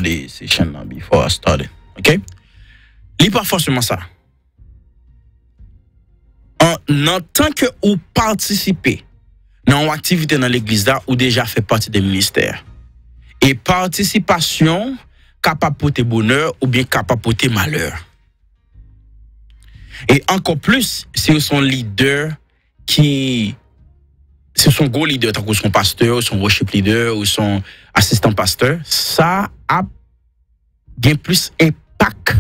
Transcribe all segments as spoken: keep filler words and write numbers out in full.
the session nan before I started. Ok? Li pa fòseman sa. An, nan tan ke ou patisipe nan yon aktivite nan legliz la, ou deja fè pati de ministè. E patisipasyon kapab pote bonè oubyen kapab pote malè. E ankò plis, si w se yon lidè ki, si w se yon gwo lidè, tankou w se yon pastè, ou se yon worship leader, ou se yon asistan pastè, sa ap gen plis enpak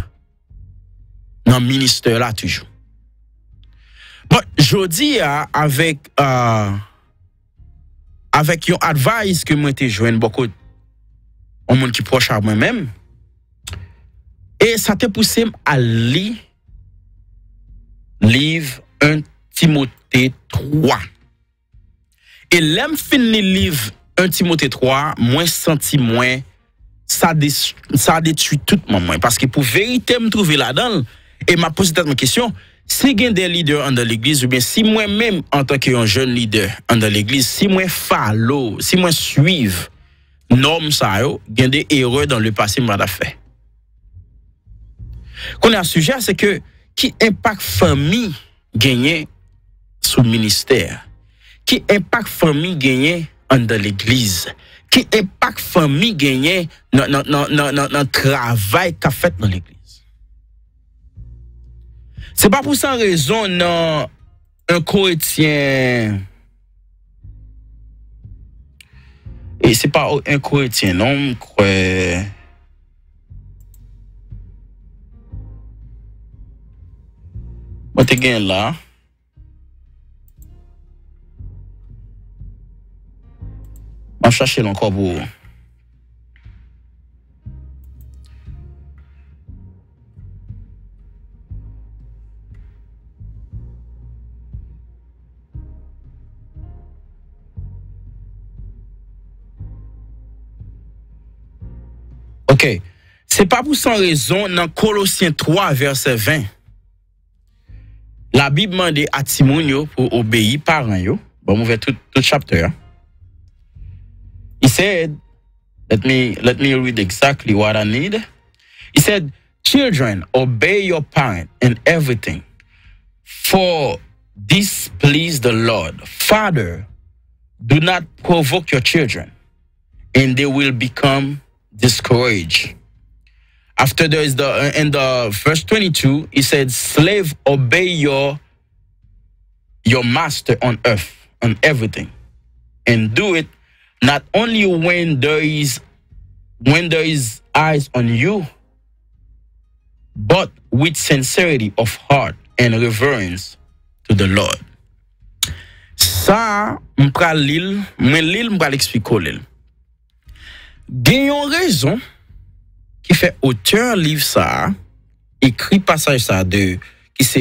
nan ministè la toujou. But jodi a, avèk, uh, avèk yon advice ke mwen te jwenn bò kot yon moun ki pwòch a mwen menm, e sa te pouse m al li liv en Timote twa. E lè m fin li liv en Timote twa, mwen santi mwen, sa, des, sa detwi tout manm mwen. Paske pou verite m twouve ladan l, e m ap poze tèt mwen kesyon, si gen de lidè anndan legliz, oubyen si mwen menm, antanke yon jèn lidè anndan legliz, si mwen follow, si mwen swiv nòm sa yo, gen de erè dans le passé m pa t ap fè. Kounye a, sijè a, se ke ki enpak fanmi genyen sou ministè? Ki enpak fanmi genyen anndan legliz? Ki enpak fanmi genyen nan, nan, nan, nan, nan, nan travay k ap fèt nan legliz? Se pa pou san rezon nan en Korentyen, e se pa en Korentyen, non, m kwè. Mwen te gen la. M ap chache l ankò pou ou. Ok. Se pa pou san rezon nan Kolosyen twa vèsè ven. Labib mande a timoun yo pou obeyi paran yo. Bon, m ouvè tout, tout chapter a. He said, let me, let me read exactly what I need. He said, "Children, obey your parent in everything, for this please the Lord. Father, do not provoke your children, and they will become discouraged." After there is the, in the verse twenty-two, he said, "Slave, obey your, your master on earth, on everything, and do it not only when there is, when there is eyes on you, but with sincerity of heart and reverence to the Lord." Sa, m pral li l, mwen li l, m pral eksplike w li l. Gen yon rezon ki fè otè liv sa a ekri pasaj sa a de, ki se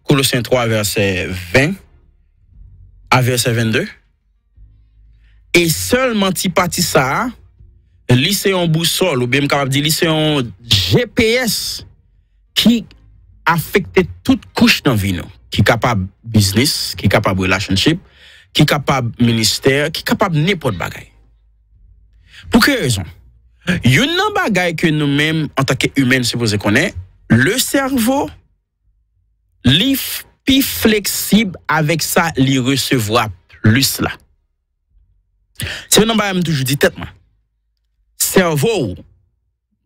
Kolosyen twa vèsè ven a vèsè vennde. E sèlman ti pati sa a, li se yon bousòl, oubyen m kapab di li se yon G P S ki afekte tout kouch nan vi nou, ki kapab biznis, ki kapab relationship, ki kapab ministè, ki kapab nenpòt bagay. Pou ki rezon? Youn nan bagay ke nou menm, antanke imèn, sipoze konnen, le sèvo, li f-, pi fleksib avèk sa li resevwa plis la. Se youn nan bagay m toujou di tèt mwen. Sèvo w,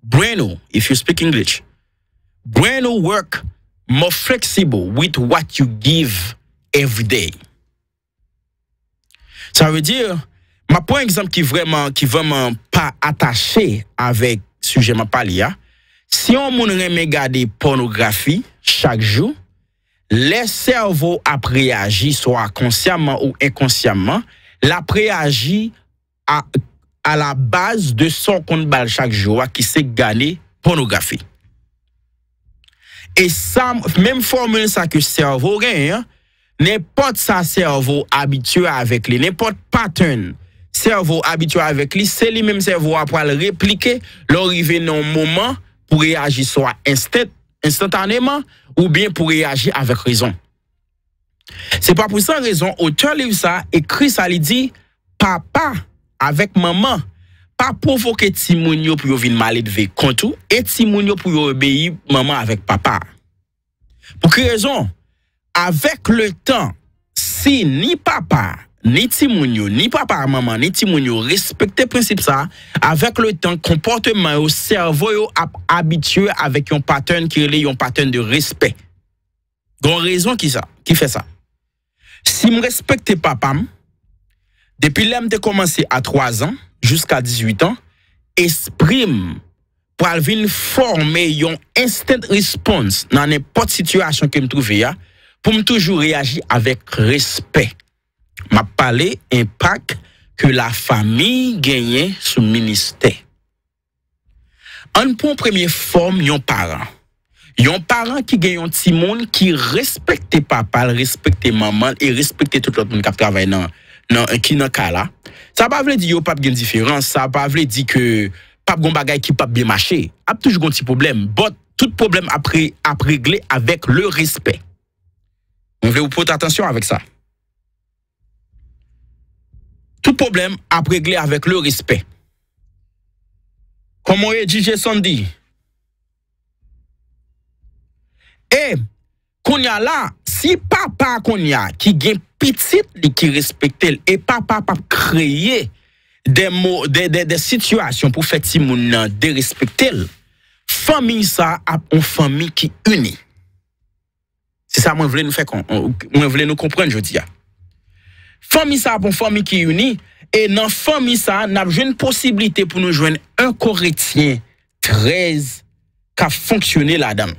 brain ou, if you speak English, brain ou work more flexible with what you give every day. Sa vle di, m ap pran egzanp ki vrèman, ki vrèman pa atache avèk sijè m ap pale a. Si yon moun renmen gade pònografi chak jou, lè sèvo ap reyaji, swa konsyaman ou enkonsyamman, l ap reyaji a, a la baz de sa w konn ba l chak jou a, ki se gade pònografi. E sa, menm fòmil sa ke sèvo genyen an, nenpòt sa sèvo abitye avèk li, nenpòt pattern sèvo abitye avèk li, se li menm sèvo a pral replike lè w rive nan yon moman pou reyaji swa enstan-, enstantaneman oubyen pou reyaji avèk rezon. Se pa pou san rezon otè liv sa a ekri sa, li di, papa avèk manman, pa pwovoke timoun yo pou yo vin maledve kont ou, e timoun yo pou yo obeyi manman avèk papa. Pou ki rezon? Avèk le tan, si ni papa, ni timoun yo, ni papa, manman, ni timoun yo respekte prensip sa, avèk le tan, konpòteman yo, sèvo yo ap abitye avèk yon patèn ki rele yon patèn de respè. Gon rezon ki sa, ki fè sa. Si m respekte papa m, depi lè m te kòmanse a twa zan jiska dizuit an, espri m pral vin fòme yon instant response nan nenpòt sitiyasyon ke m twouve a, pou m toujou reyaji avèk respè. M ap pale enpak ke lafanmi genyen sou ministè. Ann pran premye fòm yon paran. Yon paran ki gen yon timoun ki respekte papa l, respekte manman l e respekte tout lòt moun k ap travay nan, nan, ki nan kay la. Sa pa vle di yo p ap gen diferans, sa pa vle di ke p ap gen bagay ki p ap byen mache. Ap toujou gen ti pwoblèm, but tout pwoblèm ap, re, ap regle avèk le respè. Mwen vle ou pote atansyon avèk sa. Tout pwoblèm ap regle avèk le respè. Kòman w ye, D J Sandy? E kounye a la, si papa kounye a ki gen pitit li ki respekte l, e papa p ap kreye de mo, de, de, de sitiyasyon pou fè timoun nan derespekte l, fanmi sa ap yon fanmi ki ini. Se sa mwen vle nou fè kon, mwen vle nou konprann jodi a. Fanmi sa ap yon fanmi ki ini, e nan fanmi sa, n ap jwenn posiblite pou nou jwenn en Korentyen trèz k ap fonksyone ladan l.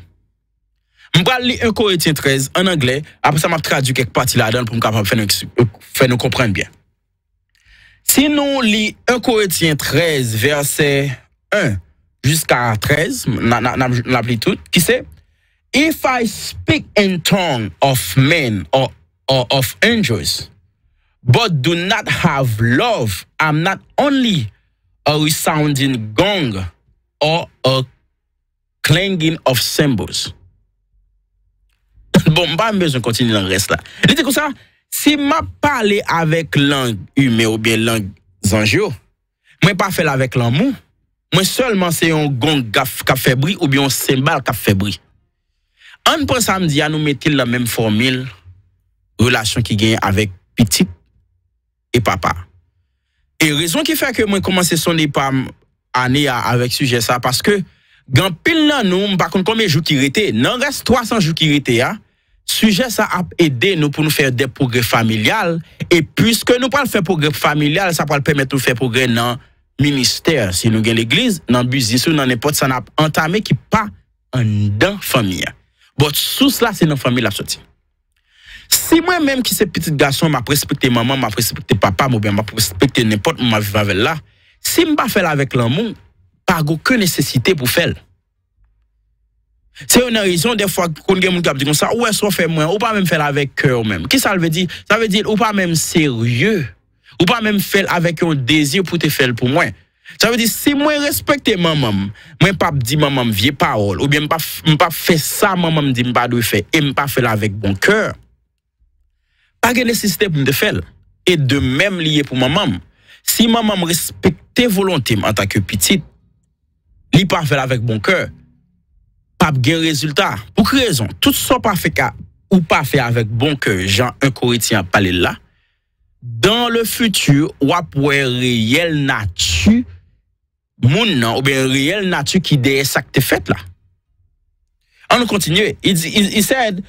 M pral li en Korentyen trèz an anglè, apre sa m ap tradui kèk pati ladan l pou m kapab fè nou, fè nou konprann byen. Si nou li en Korentyen trèz, vèsè en jiska trèz, n a, n a, n a, n ap li tout, ki se, "If I speak in tongue of men or, or of angels, but do not have love, I'm not only a resounding gong or a clanging of cymbals." Bon, m pa menm bezwen kontinye nan rès la. Li di konsa, "Si m ap pale avèk lang imen oubyen lang zanj yo, mwen pa fè l avèk lanmou, mwen sèlman se yon gong k ap, k ap fè bri oubyen yon senbal k ap fè bri." Ann pran sa m di a, nou mete l nan menm fòmil relasyon ki genyen avèk pitit e papa. E rezon ki fè ke mwen kòmanse sonde pa m ane a avèk sijè sa, paske gen anpil nan nou, m pa konn konbyen jou ki rete, nan rès twa san jou ki rete a, sijè sa ap ede nou pou nou fè de pwogrè familyal, e piske nou pral fè pwogrè familyal, sa pral pèmèt nou fè pwogrè nan ministè, si nou gen legliz, nan biznis ou nan nenpòt sa n ap antame ki pa anndan fanmi an. But sous la, se nan fanmi l ap soti. Si mwen menm ki se pitit gason, m ap respekte manman, m ap respekte papa m, oubyen m ap respekte nenpòt moun m ap viv avè l la, si m pa fè l avèk lanmou, pa gen okenn nesesite pou fè l. Se youn nan rezon, dèfwa, konn gen moun k ap di konsa, "Ou wè sa w fè mwen, ou pa menm fè l avèk kè w menm." Kisa l vle di? Sa vle di, ou pa menm serye. Ou pa menm fè l avèk yon dezi pou te fè l pou mwen. Sa vle di, si mwen respekte manman m, mwen p ap di manman m vye pawòl, oubyen m p ap, m p ap fè sa manman m di m pa dwe fè, e m pa fè l avèk bon kè, pa gen nesesite pou m te fè l. E de menm li ye pou manman m. Si manman m respekte volonte m antanke pitit, li pa fè l avèk bon kè, p ap gen rezilta. Pou ki rezon? Tout sa w pa fè ka, ou pa fè avèk bon kè, jan en Korentyen ap pale l la, dans le futur, w ap wè reyèl nati moun nan, oubyen reyèl nati ki dèyè sa k te fèt la. Ann nou kontinye. He, he, he said,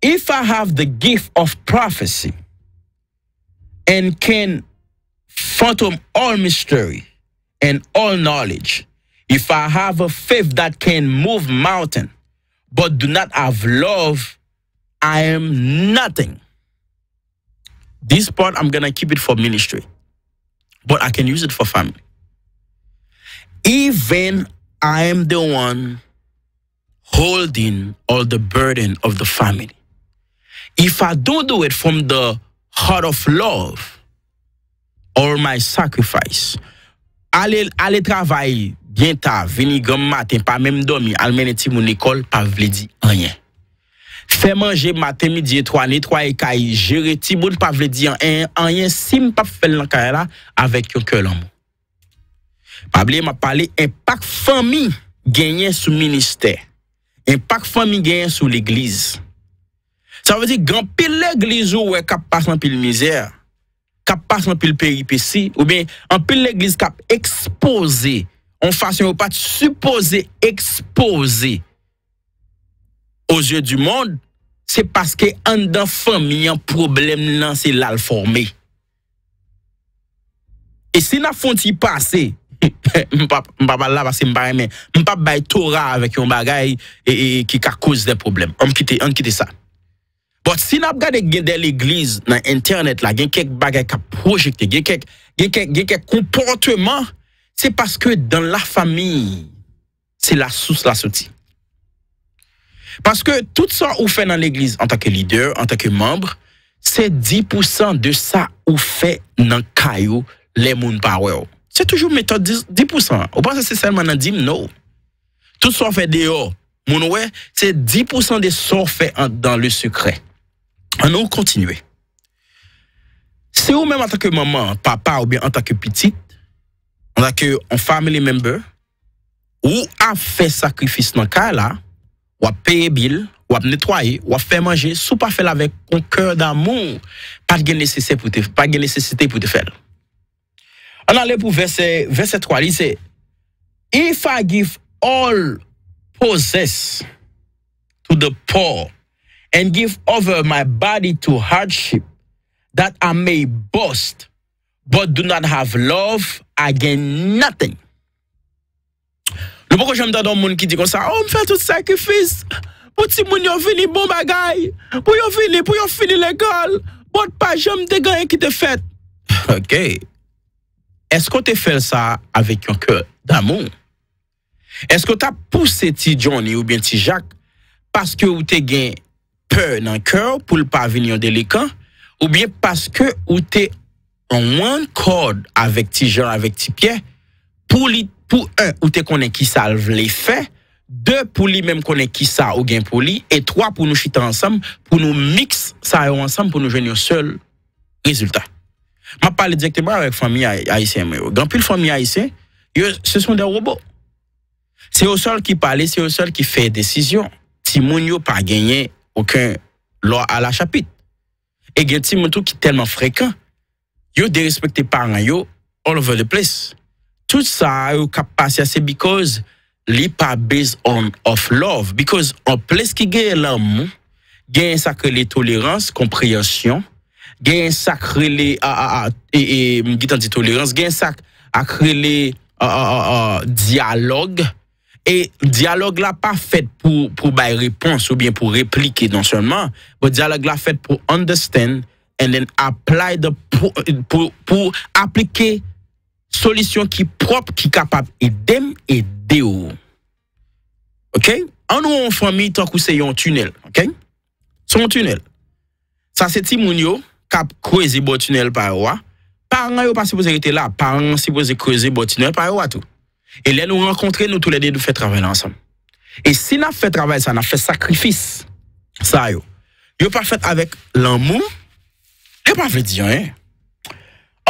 "If I have the gift of prophecy and can fathom all mystery and all knowledge, if I have a faith that can move mountain, but do not have love, I am nothing." This part, I'm gonna keep it for ministry, but I can use it for family. Even I am the one holding all the burden of the family. If I don't do it from the heart of love, all my sacrifice, ale, ale travay byen ta, vini granm maten, pa menm dòmi, al mennen timoun lekòl, pa vle di anyen. Fè manje maten, midi e twè, netwaye kay, jere timoun, pa vle di an-, anyen si m p ap fè l nan kay la avèk yon kè lanmou. Pa bliye, m ap pale enpak fanmi genyen sou ministè. Enpak fanmi genyen sou legliz. Sa vle di, gen anpil legliz ou wè k ap pase anpil mizè, k ap pase anpil peripesi, oubyen anpil legliz k ap ekspoze yon fason yo pa t sipoze ekspoze aux yeux du monde, se paske anndan fanmi an, pwoblèm nan se la l fòme. E si n ap fè yon ti pase, m p ap, m p ap al la paske m pa renmen, m p ap bay Tora avèk yon bagay e, e, e ki ka koz de pwoblèm. Ann kite, ann kite sa. But si n ap gade, gen de legliz nan entènèt la, gen kèk bagay k ap pwojekte, gen kèk, gen kèk, gen kèk konpòteman, se paske dans la famille, se la sous la soti. Paske tout sa ou fè nan legliz antanke lidè, antanke manm, se dis pousan de sa ou fè nan kay ou lè moun pa wè w. Se toujou metòd dis, dis pousan an. Ou panse se sèlman nan dim? No. Tout sa w fè deyò, moun wè, se dis pousan de sa w fè an, dans le secret. Ann nou kontinye. Si ou menm antanke manman, papa oubyen antanke pitit, antanke yon family member, ou ap fè sakrifis nan kay la, w ap peye bil, w ap netwaye, w ap fè manje, si w pa fè l avèk yon kè damou, pa t gen nesesè pou te, pa t gen nesesite pou te fè l. Ann ale pou vèsè, vèsè twa, li se, "If I give all possess to the poor and give over my body to hardship, that I may boast, but do not have love, I gain nothing." Nou poko janm tande yon moun ki di konsa, "Oh, m fè tout sakrifis pou timoun yo vini bon bagay, pou yo vini, pou yo fini lekòl, but pa janm te gen anyen ki te fèt." Ok. Èske w te fè l sa avèk yon kè damou? Èske w t ap pouse ti Johnny oubyen ti Jak paske w te gen pè nan kè w pou l pa vin yon delenkan, oubyen paske ou te on one accord avèk Ti Jan, avèk Ti Pyè, pou li, pou en, ou te konnen kisa l vle fè, de, pou li menm konnen kisa ou gen pou li, e twa, pou nou chita ansanm, pou nou miks sa yo ansanm, pou nou jwenn yon sèl rezilta. M ap pale dirèkteman avèk fanmi ay-, ayisyen mwen yo. Gen anpil fanmi ayisyen, yo, ce sont des robots. Se yo sèl ki pale, se yo sèl ki fè desizyon. Timoun yo pa genyen okenn lwa a la chapit. E gen timoun tou ki tèlman frekan, yo derespekte paran yo all over the place. Tout sa yo k ap pase a, se because li pa based on of love. Because on ples ki genyen lanmou, genyen sa k rele tolerans, konpreyansyon, genyen sa k rele, a, a, a, e, e, m gentan di tolerans, genyen sa k rele, a, a, a, a, dyalòg. E dyalòg la pa fèt pou, pou bay repons oubyen pou replike non sèlman, but dyalòg la fèt pou understand and then apply the, pou, pou, pou aplike solisyon ki pwòp, ki kapab ede m ede w. Ok? Ann nou yon fanmi tankou se yon tinèl, ok? Se yon tinèl. Sa se timoun yo k ap kreze bò tinèl pa yo a. Paran yo pa sipoze rete la. Paran an sipoze kreze bò tinèl pa yo a tou. E lè nou rankontre, nou toulède nou fè travay la ansanm. E si n ap fè travay sa, n ap fè sakrifis sa yo, yo pa fèt avèk lanmou, yo pa vle di anyen.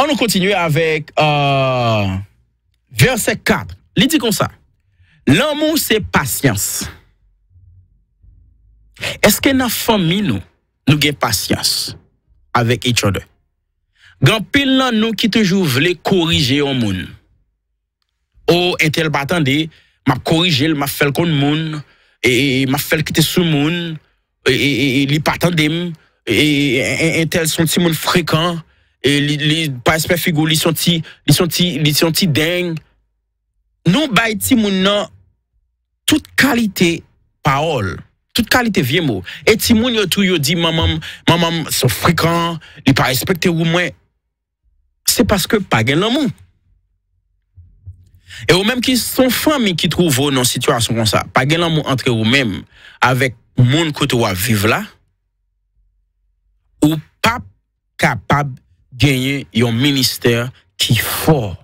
Ann nou kontinye avèk, euh, vèsè kat. Li di konsa, "Lanmou se pasyans." Èske nan fanmi nou, nou gen pasyans avèk each other? Gen anpil nan nou ki toujou vle korije yon moun. "O, entèl pa tande, m ap korije l, m ap fè l konn moun, e, e, e, m ap fè l kite sou moun, e, e, e, e, li pa tande m, e, e, e, entèl se yon timoun frekan, e, li, li pa respè figi w, li se yon ti, li se yon ti, li se yon ti deng." Nou bay timoun nan tout kalite pawòl, tout kalite vye mo. E timoun yo tou, yo di, "Manman m, manman m se yon frekan, li pa respekte w." Mwen, se paske pa gen lanmou. E ou menm ki se yon fanmi ki twouve w nan sitiyasyon konsa, pa gen lanmou antre ou menm avèk moun kote w ap viv la, ou p ap kapab genyen yon ministè ki fò.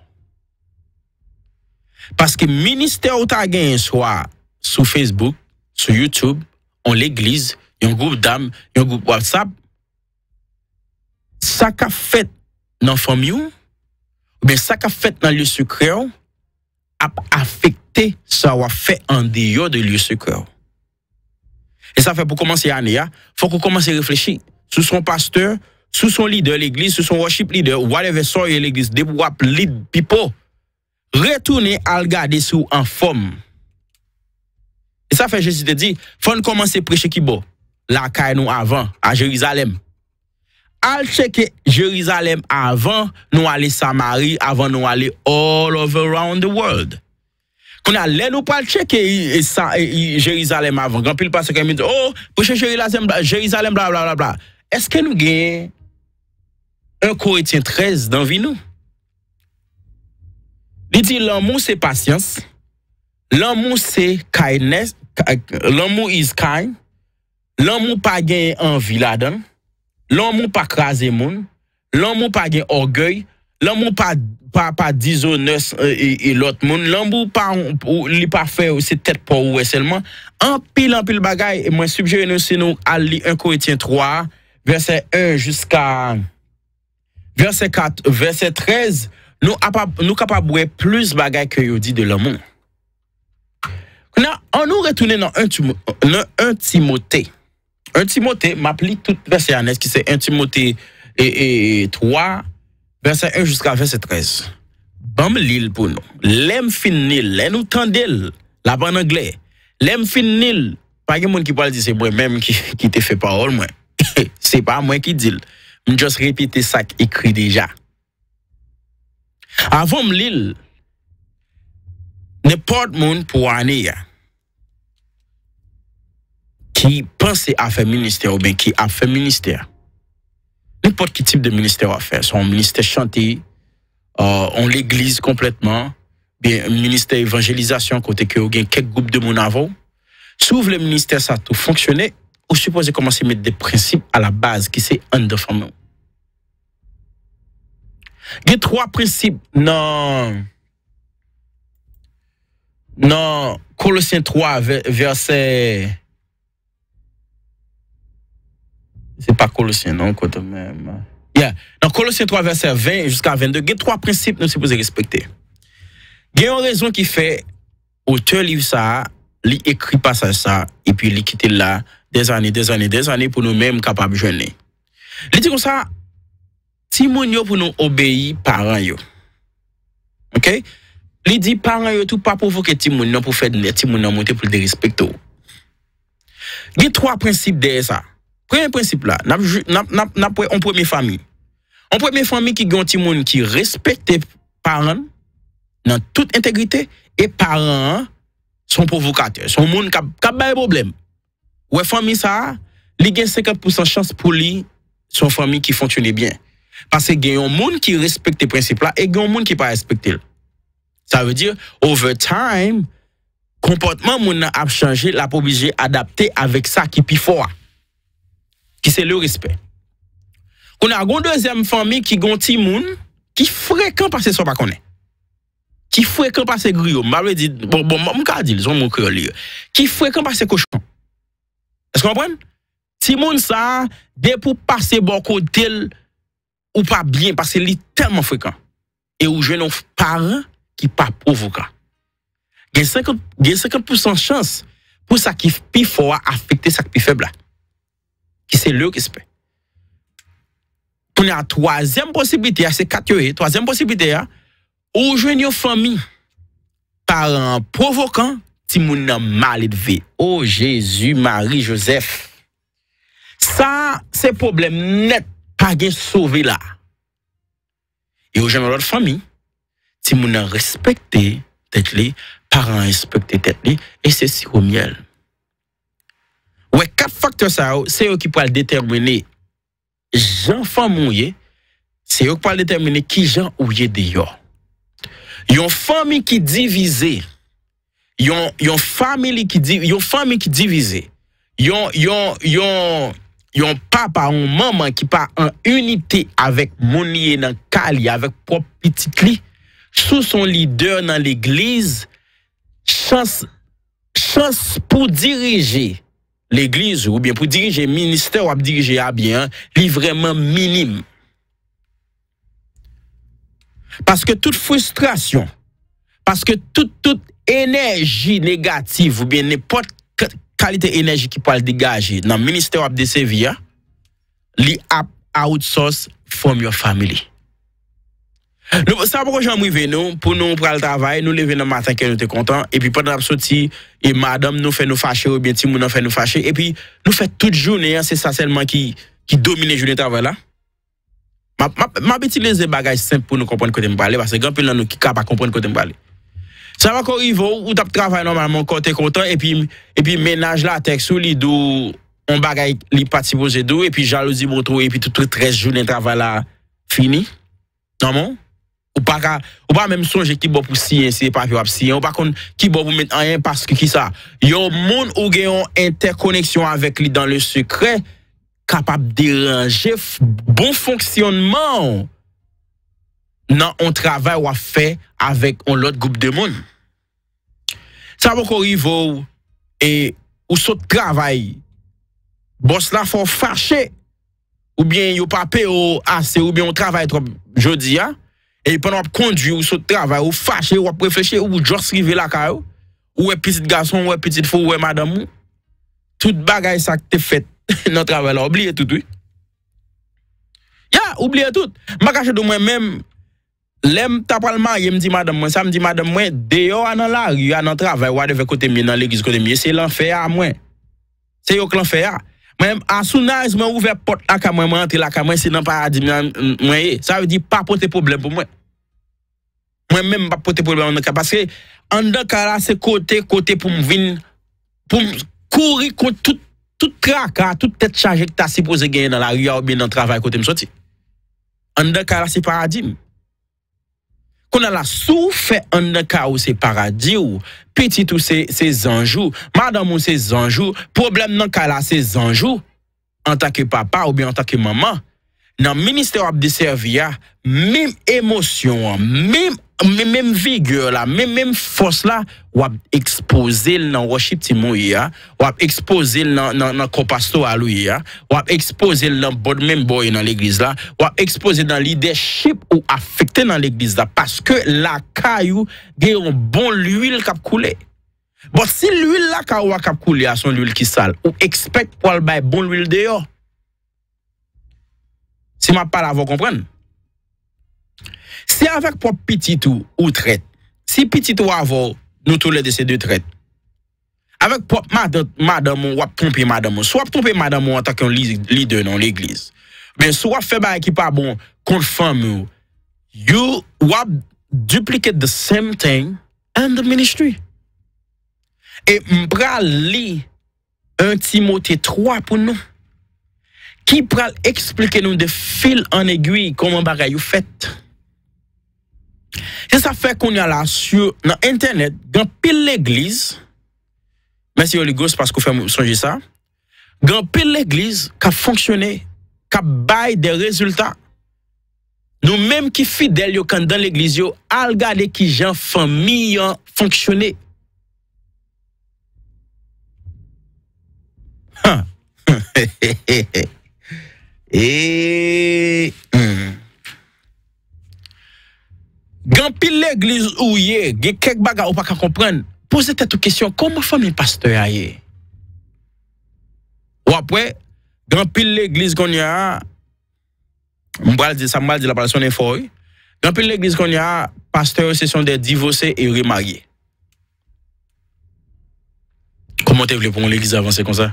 Paske ministè ou ta genyen swa sou Facebook, sou YouTube, yon legliz, yon gwoup dam, yon gwoup WhatsApp, sa k ap fèt nan fanmi w, oubyen sa k ap fèt nan lye sekrè w, ap afekte sa w ap fè andeyò de lye sekrè w. E sa fè pou kòmanse ane a, fòk ou kòmanse reflechi. Si w se yon pastè, si w se yon lidè legliz, si w se yon worship leader, whatever sa w ye legliz, depi w ap lead people, retounen al gade si w anfòm. E sa fè Jezi te di, fò n kòmanse preche ki bò? Lakay nou avan, a Jerizalèm. Al tcheke Jerizalèm avan nou ale Samari, avan nou ale all over around the world. Kounye a, lè nou pral tcheke i- e sa- e- i- Jerizalèm avan, gen anpil pastè ki di, oh, preche Jerizalèm, bla- Jerizalèm, bla bla bla bla. Èske nou gen en Korentyen trèz nan vi nou? Li di, lanmou se pasyans, lanmou se kindness, lanmou is kind, lanmou pa gen anvi ladan l, lanmou pa kraze moun, lanmou pa gen ògèy, lanmou pa pa pa dizonè e, e, e lòt moun, lanmou pa ou- li pa fè se tèt pa w ou wè sèlman. Anpil anpil bagay, e mwen sijere nou si nou al li en Korentyen twa, vèsè en jiska vèsè kat, vèsè trèz, nou apab- nou kapab wè plis bagay ke yo di de lanmou. Kounye a, ann nou retounen nan en Timo- nan en Timote. En Timote, m ap li tout vèsè a nèt ki se en Timote e, e, twa, vèsè en jiska vèsè trèz. Ban m li l pou nou. Lè m fin li l, lè nou tande l, l ap an anglè. Lè m fin li l, pa gen moun ki pral di se mwen menm ki, ki te fè pawòl mwen. Se pa mwen ki di l. M just repete sa k ekri deja. Avan m li l, nenpòt moun pou ane a ki panse a fè ministè oubyen ki ap fè ministè, nenpòt ki tip de ministè w ap fè, se yon ministè chante, euh, yon legliz konplètman, byen ministè evanjelizasyon kote ke w gen kèk gwoup de moun avè w, si w vle ministè sa tou fonksyone, ou sipoze kòmanse met de prensip a la baz ki se anndan fanmi w. Gen twa prensip nan nan Kolosyen twa vè- vèsè se pa Kolosyen non kote menm. Yeah. Nan Kolosyen twa vèsè ven jiska vennde, gen twa prensip nou sipoze respekte. Gen yon rezon ki fè otè liv sa a, li ekri pasaj sa a, epi li kite l la dèzane, dèzane, dèzane pou nou menm kapab jwenn li. Li di konsa, timoun yo pou nou obeyi paran yo. Oke? Li di paran yo tou pa pwovoke timoun nan pou fè nè timoun nan monte pou l derespekte w. Gen twa prensip dèyè sa. Premye prensip la, n ap, n ap, n ap, n ap wè yon premye fanmi. Yon premye fanmi ki gen yon timoun ki respekte paran l nan tout entegrite, e paran an se yon pwovokatè, se yon moun k ap, k ap bay pwoblèm. Ou wè fanmi sa a, li gen senkant pousan chans pou li se yon fanmi ki fonksyone byen. Paske gen yon moun ki respekte prensip la e gen yon moun ki pa respekte l. Sa vle di, over time, konpòtman moun nan ap chanje, l ap oblije adapte avèk sa ki pi fò a, ki se le respè. Kounye a, gen yon dezyèm fanmi ki gen yon timoun ki frekan pase sa w pa konnen. Ki frekan pase griyo. M pa vle di, bon, bon, m ka di l, se yon mo kreyòl li ye. Ki frekan pase kochon. Èske w konprann? Timoun sa a, depi w pase bò kote l, ou pa byen, paske li tèlman frekan. E ou jwenn yon paran ki pa pwovokan. Gen senkant, gen senkant pousan chans pou sa ki pi fò a afekte sa k pi fèb la. Ki se le respè. Kounye a, twazyèm posiblite a, se kat yo ye, twazyèm posiblite a, ou jwenn yon fanmi, paran an pwovokan, timoun nan mal edve. O Jezi, Mari, Jozèf. Sa, se pwoblèm nèt, pa gen sove la. E ou jwenn yon lòt fanmi, timoun nan respekte tèt li, paran an respekte tèt li, e se siwo myèl. Ou wè, kat faktè sa yo, se yo ki pral detèmine jan fanmi w ye, se yo k pral detèmine kijan ou ye deyò. Yon fanmi ki divize, yon, yon family ki di, yon fanmi ki divize, yon, yon, yon, yon papa, yon manman ki pa an inite avèk moun li ye nan kay li, avèk pwòp pitit li, si w se yon lidè nan legliz, chans, chans pou dirije legliz ou oubyen pou dirije ministè w ap dirije a byen an, li vrèman minim. Paske tout fristrasyon, Paske tout, tout enèji negatif oubyen nenpòt ka- kalite enèji ki pral degaje nan ministè w ap desevi a, li ap outsource from your family. Nou, sa poko janm rive nou, pou nou pral travay, nou leve nan maten kè nou te kontan, epi pandan n ap soti, e madanm nou fè nou fache, oubyen timoun nan fè nou fache, epi nou fè tout jounen an, se sa sèlman ki, ki domine jounen travay la. M ap, m ap, m ap itilize bagay senp pou nou konprann kote m prale, paske gen anpil nan nou ki ka pa konprann kote m prale. Sa poko rive w, ou t ap travay nòmalman, kò w te kontan, epi, epi mennaj la tèks ou, li di w yon bagay li pa t sipoze di w, epi jalouzi montre w, epi tout, tout rès jounen travay la fini. Non, non. Ou pa ka, ou pa menm sonje ki bò pou siyen, si se papye w ap siyen, ou pa konn ki bò pou met anyen, paske ki sa? Yon moun ou gen yon entèkoneksyon avèk li dans le secret, kapab deranje f- bon fonksyònman w nan yon travay w ap fè avèk yon lòt gwoup de moun. Sa poko rive w, e ou sot travay, bòs la fè w fache, oubyen yo pa peye w ase, oubyen w travay twòp jodi a, e pandan w ap kondwi, ou sot travay, ou fache, w ap reflechi, ou just rive lakay ou, ou wè pitit gason, ou wè pitit fi w, ou wè madanm ou. Tout bagay sa k te fèt nan travay la, ou bliye tout, wi. Ya, ou bliye tout. M pa kache di w mwen menm, lè m ta pral marye, m di madanm mwen sa, m di madanm mwen, deyò a nan lari a, nan travay, whatever kote m ye, nan legliz kote m ye, se lanfè a mwen. Se yo k lanfè a. Mwen, as soon as mwen ouvè pòt lakay mwen, mwen antre lakay mwen, se nan paradi m nan mwen ye. Sa vle di, pa pote pwoblèm pou mwen. Mwen menm, m p ap pote pwoblèm anndan kay, paske anndan kay la, se kote, kote pou m vin, pou m kouri kont tout, tout traka, tout tèt chaje ki ta sipoze genyen nan lari a oubyen nan travay kote m soti. Anndan kay la, se paradi m. Kounye a la, si w fè anndan kay ou se paradi w, pitit ou se, se zanj ou, madanm ou se zanj ou, pwoblèm nan kay la se zanj ou, antanke papa oubyen antanke manman, nan ministè w ap desèvi a, menm emosyon an, menm, menm, menm vigè la, menm, menm fòs la, w ap ekspoze l nan worship team ou ye a, w ap ekspoze l nan, nan, nan kò pastoral ou ye a, w ap ekspoze l nan board member ou ye nan legliz la, w ap ekspoze l nan lidèchip ou afekte nan legliz la, paske lakay ou gen yon bon lwil k ap koule. Bon, si lwil lakay ou a k ap koule a se yon lwil ki sal, ou expect pou al bay bon lwil deyò? Si m ap pale avè w, konprann. Si avèk pwòp pitit ou, ou trèt, si pitit ou avè w, nou toulède se de trèt. Avèk pwòp matant, madanm ou, w ap twonpe madanm ou. Si w ap twonpe madanm ou antanke yon li- lidè nan yon legliz, oubyen si w ap fè bagay ki pa bon kont fanmi w, you, w ap duplicate the same thing in the ministry. E m pral li en Timote twa pou nou, ki pral eksplike nou de fil an egwi kòman bagay yo fèt. Se sa fè kounye a la, sou, nan entènèt, gen anpil legliz, mèsi Holy Ghost paske w fè m sonje sa, gen anpil legliz k ap fonksyone, k ap bay de rezilta. Nou menm ki fidèl yo k anndan legliz yo, al gade kijan fanmi an fonksyone. Han. E, hmm. Gen anpil legliz ou ye, gen kèk bagay ou pa ka konprann. Poze tèt ou kesyon, kòman fanmi pastè a ye? W ap wè, gen anpil legliz kounye a, m pral di sa, m pral di la pral sonnen fò, wi. Gen anpil legliz kounye a, pastè yo se son de divose e remarye. Kòman w te vle pou yon legliz avanse konsa?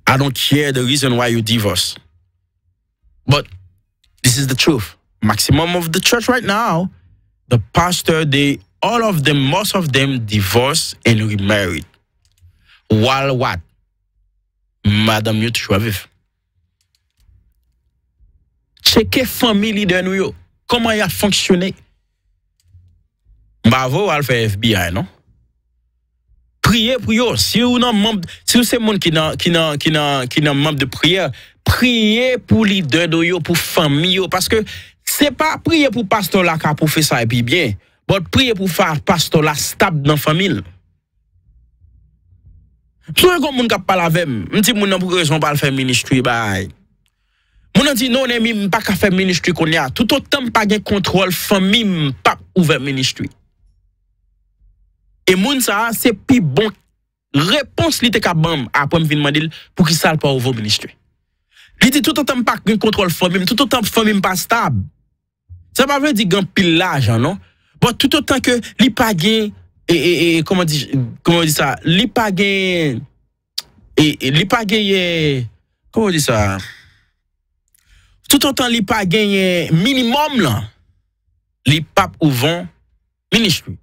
I don't care the reason why you divorce. But this is the truth. Maximum of the church right now, the pastor, they, all of them, most of them divorce and remarried. While what? Madanm yo toujou ap viv. Tcheke fanmi lidè nou yo. Kòman y ap fonksyone? M pa voye w al fè F B I, non. Priye pou yo. Si w nan manm, si w se moun ki nan, ki nan, ki nan, ki nan manm de priyè, priye pou lidè nou yo, pou fanmi yo. Paske se pa priye pou pastè la ka pwofesa epi byen, but priye pou fa, pastè la stab nan fanmi l. M sonje gen yon moun k ap pale avè m. M di moun nan, pou ki rezon w pa al fè ministry, bay. Moun nan di, non, Nemi, m pa ka fè ministry kounye a. Toutotan m pa gen kontwòl fanmi m, m p ap ouvè ministry. E moun sa a, se pi bon repons li te ka ban m apre m vin mande l poukisa l pa ouvè yon ministri. Li di, "Toutotan m pa gen kontwòl fanmi m, toutotan fanmi m pa stab." Sa pa vle di gen anpil lajan, non. Bon, toutotan ke li pa gen, e, e, e, kòman di, kòman di sa? Li pa gen, e, e, li pa genyen, kòman di sa? Toutotan li pa genyen minimòm lan, li p ap ouvè yon ministry.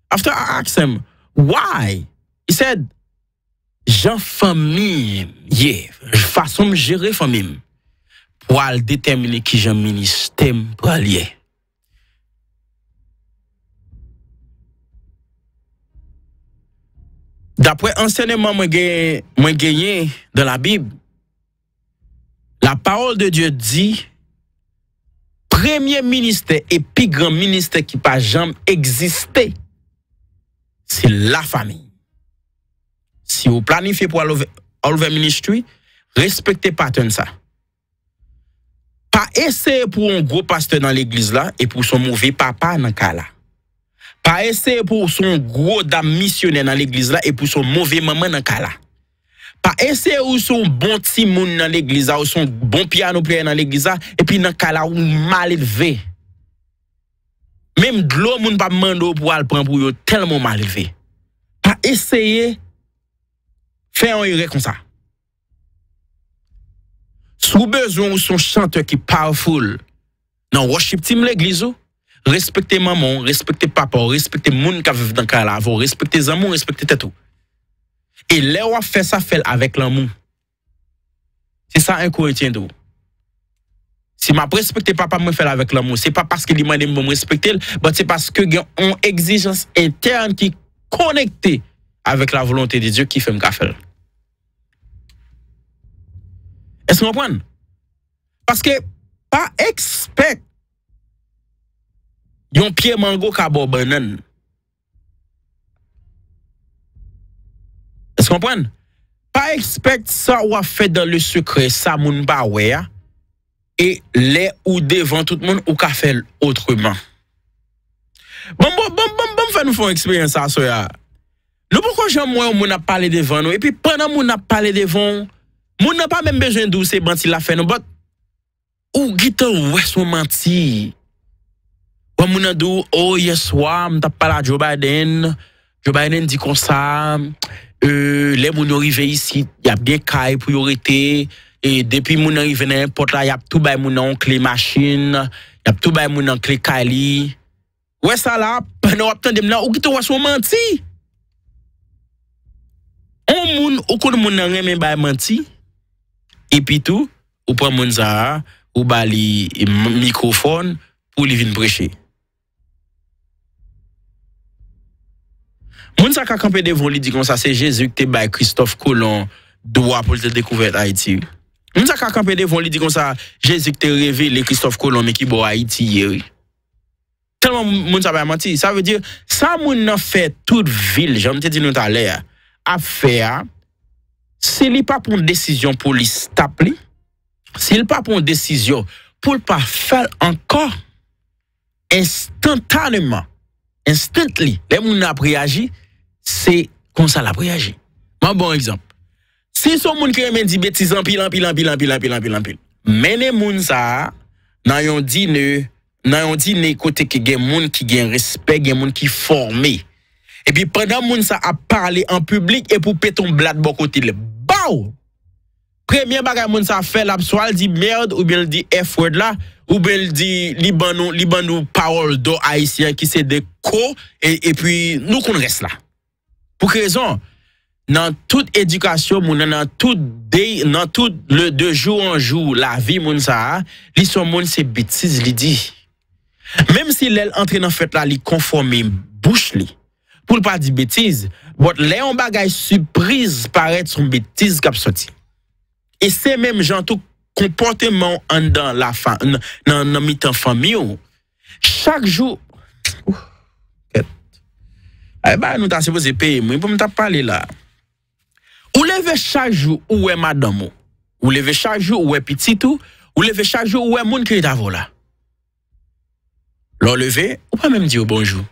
After I ask him, "Why?" He said, "Jan fanmi m ye, fason m jere fanmi m, pral detèmine kijan ministè m pral ye." Daprè ansèyman mwen gen, mwen genyen dans la Bible, la parole de Dieu dit, premye ministè e pi gran ministè ki pa janm egziste, se lafanmi. Si ou planifye pou al ouvè, al ouvè ministry, respekte pattern sa. Pa eseye pou w yon gwo pastè nan legliz la epi w se yon move papa nan kay la. Pa eseye pou w se yon gwo dam misyonè nan legliz la epi w se yon move manman nan kay la. Pa eseye ou se yon bon timoun nan legliz la, ou se yon bon piano player nan legliz la, epi nan kay la ou malelve. Menm dlo moun p ap mande w pou w al pran pou yo tèlman w malelve. Pa eseye fè yon erè konsa. Si w bezwen ou se yon chantè ki powerful nan worship team legliz ou, respekte manman w, respekte papa w, respekte moun k ap viv nan kay la avè w, respekte zanmi w, respekte tèt ou. E lè w ap fè sa, fè l avèk lanmou. Se sa yon Korentyen di w. Si m ap respekte papa m, mwen fè l avèk lanmou. Se pa paske li mande m pou m respekte l, but se paske gen yon egzijans entèn ki konekte avèk la volonte de Dye ki fè m ka fè l. Èske w konprann? Paske pa expect yon pye mango ka ba w bannann. Èske w konprann? Pa expect sa w ap fè dans le secret, sa moun pa wè a, e lè ou devan tout moun, ou ka fè l otreman. Bon, bon, bon, bon, bon, fè nou fè yon eksperyans aswè a. Nou poko janm wè yon moun ap pale devan nou, epi pandan moun ap pale devan w, moun nan pa menm bezwen di w se manti l ap fè non, but ou gentan wè se yon manti. Wè moun nan di w, "Oh, yèswa, m t ap pale a Joe Biden. Joe Biden di konsa, euh, lè moun yo rive isit, y ap gen kay pou yo rete. E depi moun nan rive nan èpòt la, y ap tou bay moun nan yon kle machin, y ap tou bay moun nan kle kay li." Wè sa la, pandan w ap tande m la, ou gentan wè se yon manti. On moun, ou konn moun nan renmen bay manti, epi tou, ou pran moun sa a, ou ba li m-, mikwofòn pou li vin preche. Moun sa ka kanpe devan w, li di konsa, se Jezi ki te bay Kristòf Kolon dwa pou l te dekouvè Ayiti. Moun sa ka kanpe devan w, li di konsa, Jezi ki te revele Kristòf Kolon men ki bò Ayiti ye, wi. Tèlman moun sa bay manti. Sa vle di, sa moun nan fè tout vi l, jan m te di nou talè a, ap fè a, si li pa pran desizyon pou li stop li, si l pa pran desizyon pou l pa fè l ankò, enstantaneman, instantly, lè moun nan ap reyaji, se konsa l ap reyaji. M ap ba w yon egzanp. Si se yon moun ki renmen di betiz anpil, anpil, anpil, anpil, anpil, anpil, anpil, mennen moun sa a nan yon dine, nan yon dine kote ke gen moun ki gen respè, gen moun ki fòme. Epi pandan moun sa ap pale an piblik, epi w pete yon blat bò kote l, baw! Premye bagay moun sa ap fè, l ap swa l di merde, oubyen l di F word la, oubyen l di, li ban nou, li ban nou pawòl dò ayisyen ki se de ko, e, epi nou konn rès la. Pou ki rezon? Nan tout edikasyon moun nan, nan tout de, nan tout le de jour en jour lavi moun sa a, li se yon moun se betiz li di. Menm si lè l antre nan fèt la, li konfòme bouch li pou l pa di betiz, but lè yon bagay sipriz parèt, se yon betiz k ap sòti. E se menm jan tou konpòteman w anndan lafa-, nan, nan, nan mitan fanmi w. Chak jou, ouf, kèt. Ay, bagay nou ta sipoze peye m, wi, pou m t ap pale la. Ou leve chak jou, ou wè madanm ou. Ou leve chak jou, ou wè pitit ou. Ou leve chak jou, ou wè moun ki ret avè w la. Lè w leve, ou pa menm di yo bonjou.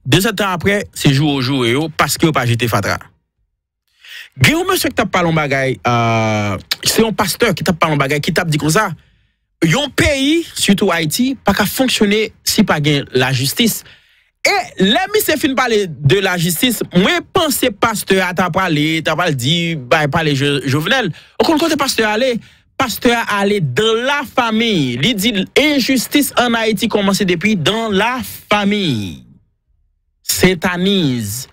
Dezèdtan apre, se joure yo joure yo, paske yo pa jete fatra. Gen yon mesye ki t ap pale yon bagay, euh, se yon pastè ki t ap pale yon bagay, ki t ap di konsa, yon peyi, sitou Ayiti, pa ka fonksyone si pa gen lajistis. E lè misye fin pale de lajistis, mwen panse pastè a ta prale, ta pral di, bay pale Jo-, Jovenel. Ou konn kote pastè a ale? Pastè a ale dans la famille. Li di enjistis an Ayiti kòmanse depi dans la famille. Sentaniz.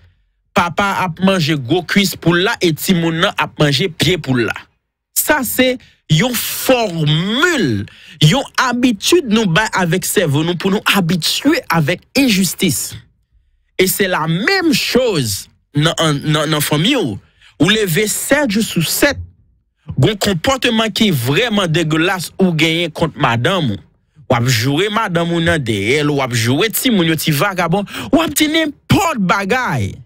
Papa ap manje gwo kwis poul la e timoun nan ap manje pye poul la. Sa se yon fòmil, yon abitid nou bay avèk sèvo nou pou nou abitye avèk enjistis. E se la menm choz nan, nan, nan fanmi w. Ou leve sèt jou sou sèt, gon konpòteman ki vrèman degelas ou genyen kont madanm ou. W ap joure madanm ou nan dèyè l, w ap joure timoun yo, ti vagabon, w ap di nenpòt bagay.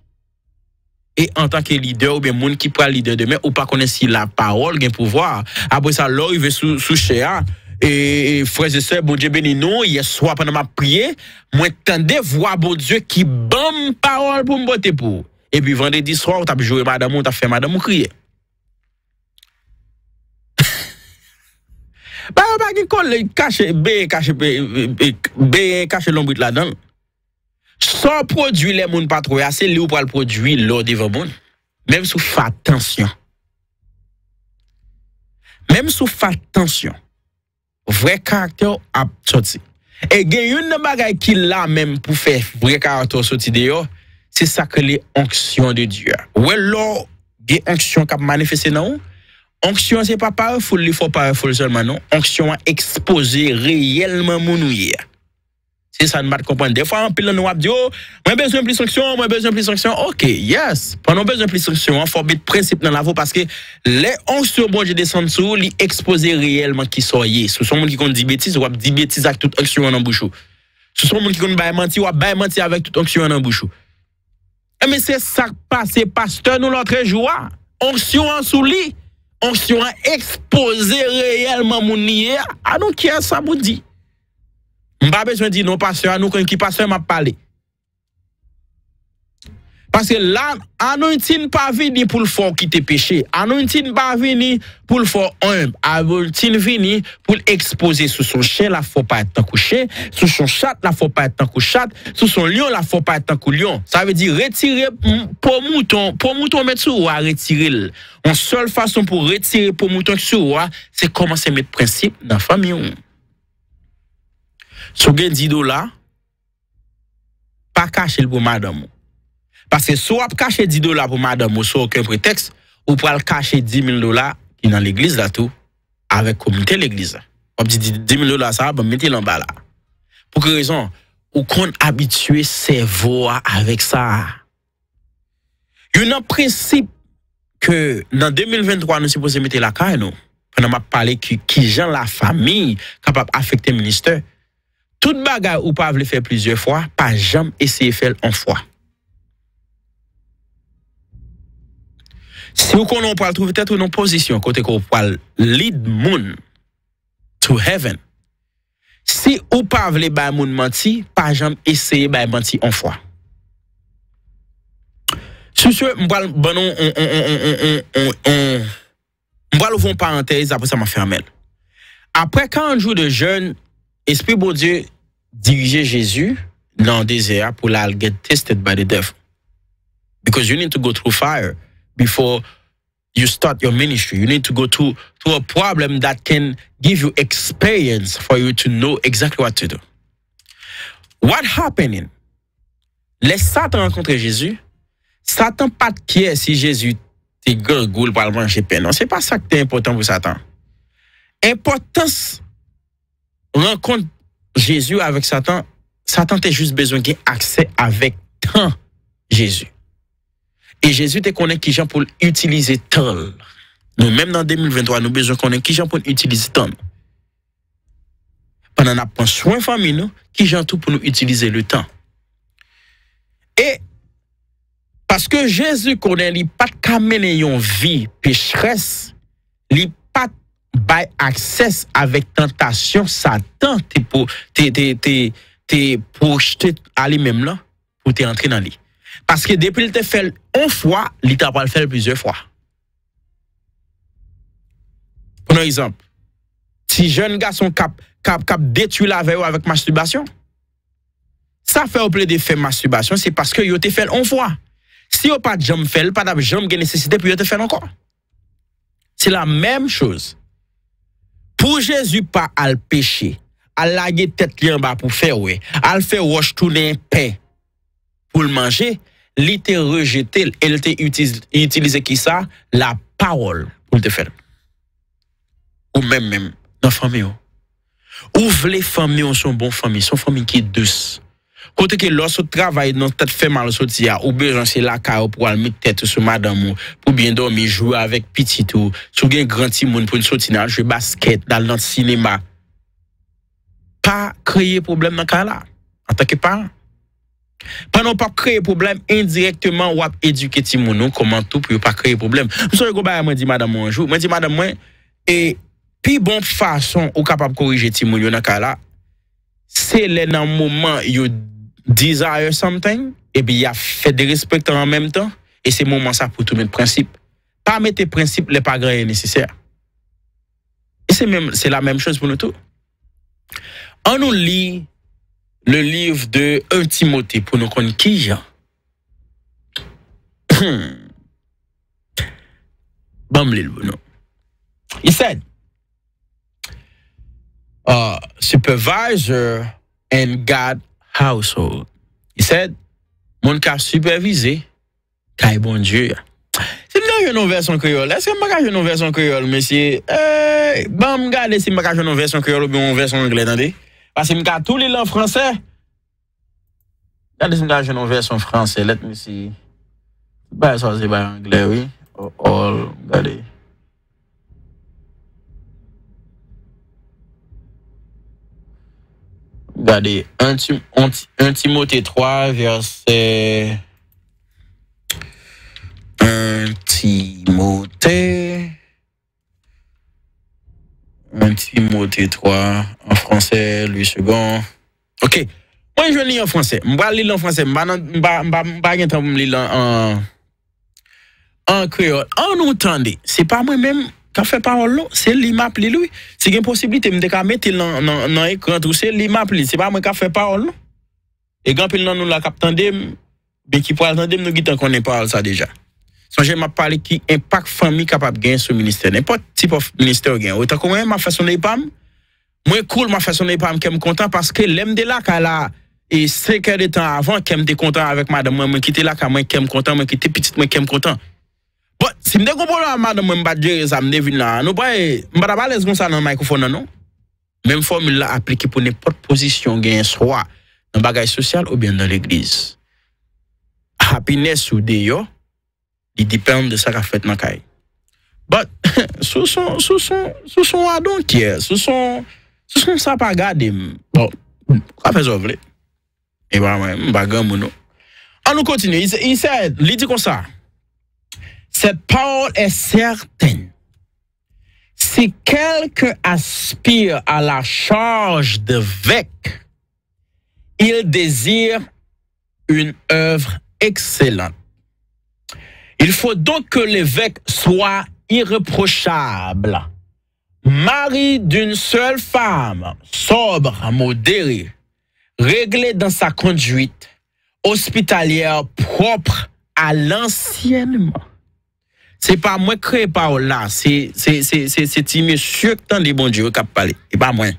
E antanke lidè oubyen moun ki pral lidè demen, ou pa konnen si lapawòl gen pouvwa. Apre sa, lè w rive sou, sou chè a, e, e, frè e sè, Bondye beni nou. Yèswa, pandan m ap priye, mwen tande vwa Bondye ki ban m pawòl pou m pote pou ou. Epi vandredi swa, ou t ap joure madanm ou, ou t ap fè madanm ou kriye. Ba yo pa gen kole, kache, beye, kache, be-, be-, beye, kache lonbrit ladan l. Sa w pwodui lè moun pa t wè a, se li w pral pwodui lè w devan moun. Menm si w fè atansyon. Menm si w fè atansyon. Vrè karaktè w ap sòti. E gen youn nan bagay ki la menm pou fè vrè karaktè w sòti deyò, se sa k rele onction de Dieu a. Ou wè lè w gen onction k ap manifeste nan ou, onction an se pa powerful, li fò powerful sèlman non. Onction an ekspoze reyèlman moun ou ye a. Se sa n pa t konprann. Defwa, anpil nan nou ap di, "O, mwen bezwen plis onksyon, mwen bezwen plis onksyon." Ok, yes. Pandan w bezwen plis onksyon an, fò w met prensip nan lavi w, paske lè onksyon Bondye desann sou ou, li ekspoze reyèlman kisa w ye. Si w se yon moun ki konn di betiz, w ap di betiz ak tout onksyon an nan bouch ou. Si w se yon moun ki konn bay manti, w ap bay manti avèk tout onksyon an nan bouch ou. Enben, se sa k pase pastè nou lòtrejou a. Onksyon an sou li. Onksyon an ekspoze reyèlman moun li ye a. I don't care sa moun di. M pa bezwen di non pastè a, nou konn ki pastè m ap pale. Paske la, anointing pa vini pou l fè w kite peche. Anointing pa vini pou l fè w enb. Anointing vini pou l ekspoze. Si w se yon chen, l ap fè w parèt tankou chen. Si w se yon chat, l ap fè w parèt tankou chat. Si w se yon lyon, l ap fè w parèt tankou lyon. Sa vle di retire m-, po mouton, po mouton w met sou ou a, retire l. Yon sèl fason pou w retire po mouton ki sou ou a, se kòmanse met prensip nan fanmi w. Si w gen dis dola, pa kache l pou madanm ou. Paske si w ap kache dis dola pou madanm ou sou okenn pretèks, ou pral kache dis mil dola ki nan legliz la tou, avèk komite legliz la. W ap di, "Di, dis mil dola sa a, ban m mete l anba la." Pou ki rezon? Ou konn abitye sèvo a avèk sa a. Youn nan prensip ke nan de mil venntwa nou sipoze mete lakay nou, pandan m ap pale ki, kijan lafanmi kapab afekte ministè, tout bagay ou pa vle fè plizyè fwa, pa janm eseye fè l yon fwa. Si w konnen w pral twouve tèt ou nan pozisyon kote ke w pral lead moun to heaven, si ou pa vle bay moun manti, pa janm eseye bay manti yon fwa. Sou se, m pral ban nou on, on, on, on, on, on, on, m pral ouvri yon parantèz, apre sa m ap fèmen l. Apre karant jou de jèn, Espri Bondye dirije Jezi nan dezè a pou l al get tested by the devil. Because you need to go through fire before you start your ministry. You need to go through, through a problem that can give you experience for you to know exactly what to do. What happening? Lè Satan rankontre Jezi, Satan pa t kyè si Jezi te grangou, l pral manje pen. Non, se pa sa k te enpòtan pou Satan. Enpòtans rankont Jezi avèk Satan, Satan te jis bezwen gen aksè avèk tan Jezi. E Jezi te konnen kijan pou l itilize tan l. Nou menm nan de mil venntwa, nou bezwen konnen kijan pou n itilize tan nou. Pandan n ap pran swen fanmi nou, kijan tou pou nou itilize le tan. E paske Jezi konnen li pa t ka mennen yon vi pechrès, li pa t bay aksès avèk tantasyon Satan te po-, te, te, te, te pwojte a li menm lan pou w te antre nan li. Paske depi l te fè l yon fwa, li ta pral fè l plizyè fwa. Pran egzanp, ti jèn gason k ap, k ap, k ap detwi lavi yo avèk mastibasyon. Sa fè yo plede fè mastibasyon, se paske yo te fè l yon fwa. Si yo pa t janm fè l, pa t ap janm gen nesesite pou yo te fè l ankò. Se la menm choz. Pou Jezi pa al peche, al lage tèt li anba pou fè wè, al fè wòch tounen pen pou l manje, li te rejete l e l te itiz- itilize kisa? Lapawòl pou l te fè l. Ou menm menm, nan fanmi w. Ou vle fanmi w se yon bon fanmi, se yon fanmi ki dous. Kote ke lè w sot travay nan tèt fè mal soti a, ou bezwen se lakay ou pou w al met tèt ou sou madanm ou, pou byen dòmi, jwe avèk pitit ou, si w gen gran timoun pou n soti n al jwe baskèt, n al nan sinema. Pa kreye pwoblèm nan kay la, antanke paran. Pandan w p ap kreye pwoblèm, endirèkteman, w ap edike timoun ou kòman tou pou yo pa kreye pwoblèm. M sonje gon bagay mwen di madanm mwen yon jou. Mwen di madanm mwen, e pi bon fason ou kapab korije timoun yo nan kay la, se lè nan moman yo desire something, epi y ap fè derespektan an menm tan, e se moman sa pou tou met prensip. Pa mete prensip lè pa gen anyen nesesè. E se menm, se la menm choz pou nou tou. An nou li le livre de un Timothée pou nou konn kijan. Ban m li l pou nou. He said, uh, supervisor and God household. He said, moun k ap sipèvize kay Bondye a. Si m ta jwenn yon vèsyon kreyòl, èske m pa ka jwenn yon vèsyon kreyòl, mesye? Ey, ban m gade si m pa ka jwenn yon vèsyon kreyòl oubyen yon vèsyon anglè, tande. Paske m ka tou li l an fransè. Gade si m ka jwenn yon vèsyon fransè, let me see. Bagay sa se bagay anglè, wi. Oh, all, gade. Gade, un Ti- un Ti- un Timote twa, vèsè un Timote. Un Timote twa, an fransè, Louis Segond. Ok. Mwen jwenn li an fransè. M pral li l an fransè. M pa nan, m pa, m pa, m pa gen tan pou m li l an, an, an kreyòl. An nou tande. Se pa mwen menm k ap fè pawòl non. Se li m ap li l, wi. Si gen posiblite, m te ka mete l nan, nan, nan ekran tou. Se li m ap li. Se pa mwen k ap fè pawòl non. E gen anpil nan nou la k ap tande m, oubyen ki pral tande m, nou gentan konnen pawòl sa deja. Sonje m ap pale ki enpak fanmi kapab gen sou ministè. Nenpòt tip of ministè w gen. Ou tankou mwen, m ap fè sonde pa m. Mwen cool, m ap fè sonde pa m, kè m kontan, paske lè m te lakay la, e senk è de tan avan, kè m te kontan avèk madanm mwen, mwen kite lakay mwen, kè m kontan, mwen kite pitit mwen, kè m kontan. Bon, si m te gon pwoblèm ak madanm mwen, m pa t jere sa, m te vin la. Nou pa, m pa t ap alèz konsa nan mikrofòn nan, non. Menm fòmil la aplike pou nenpòt pozisyon w genyen, swa nan bagay sosyal oubyen nan legliz. Happiness ou deyò, li depann de sa k ap fèt nan kay. But, sou son, sou son, sou son I don't care, sou son, sou son sa pa gade m. Bon, w ka fè sa w vle. E pa mwen, m pa granmoun non. An nou kontinye. He said, li di konsa, cette parole est certaine. Si quelqu'un aspire à la charge d'évêque, il désire une œuvre excellente. Il faut donc que l'évêque soit irréprochable, mari d'une seule femme, sobre, modéré, réglé dans sa conduite, hospitalière, propre à l'anciennement. Se pa mwen k kreye pawòl la, se, se, se, se, se ti mesye k tande Bondye yo k ap pale, e pa mwen.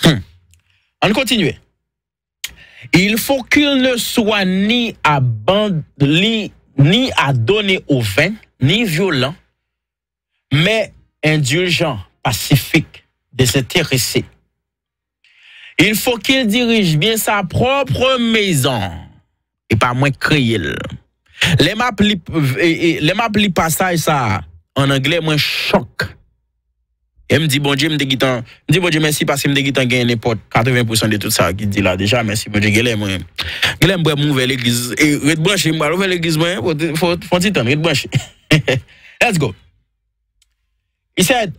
Hmm. Ann kontinye. Il faut qu'il ne soit ni à ban- ni, ni à donner au vin, ni violent, mais indulgent, pacifique, désintéressé. Il faut qu'il dirige bien sa propre maison. E pa mwen k kreye l. Lè m ap li, e, e, lè m ap li pasaj sa a an anglè, mwen chòk. E m di Bondye, m te gentan, m di Bondye mèsi paske m te gentan gen nenpòt katreven pousan de tout sa ki di la deja. Mèsi Bondye, genlè mwen, genlè m bwè m ouvè legliz. E ret branche, m pral ouvè legliz mwen, fò, fò, fò ti tann, ret branche. Let's go. He said,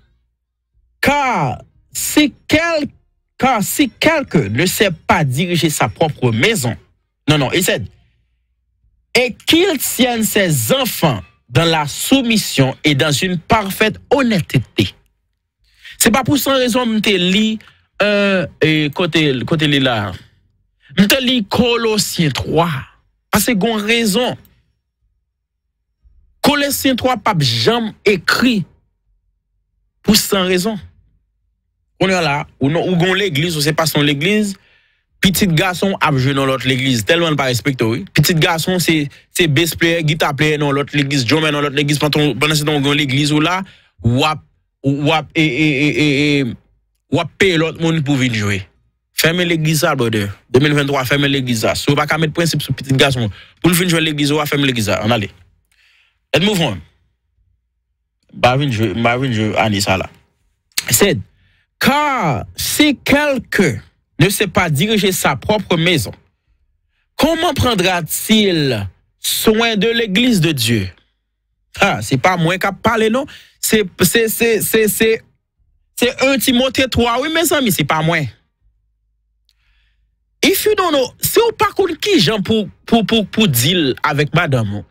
car si quel, Car si quelqu'un ne sait pas diriger sa propre maison, non, non, il sait, et qu'il tienne ses enfants dans la soumission et dans une parfaite honnêteté. Se pa pou san rezon m te li, euh, e, kote, kote li la. M te li Kolosyen twa. Paske gon rezon. Kolosyen twa p ap janm ekri pou san rezon. Kounye a la, ou, non, ou gon legliz, ou se pastè yon legliz, pitit gason w ap jwe nan lòt legliz. Tèlman l pa respekte w, wi. Pitit gason w se, se bass player, guitar player nan lòt legliz, drummer nan lòt legliz, pandan, pandan se tan w gen legliz ou la, w ap, w ap, e, e, e, e, e, w ap peye lòt moun pou vin jwe. Fèmen legliz sa, brother. De mil venntwa, fèmen legliz sa. Si w pa ka met prensip sou pitit gason w pou l vin jwe legliz ou a, fèmen legliz sa. Ann ale. Let's move on. M pa vin jwe, m pa vin jwe ane sa la. Said, car si quelqu'un ne sait pas diriger sa propre maison, comment prendra-t-il soin de l'église de Dieu? Ha, se pa mwen k ap pale, non. Se, se, se, se, se, se un Timote twa, wi, mezanmi, se pa mwen. If you don't know, si w pa konn kijan pou, pou, pou, pou deal avèk madanm ou,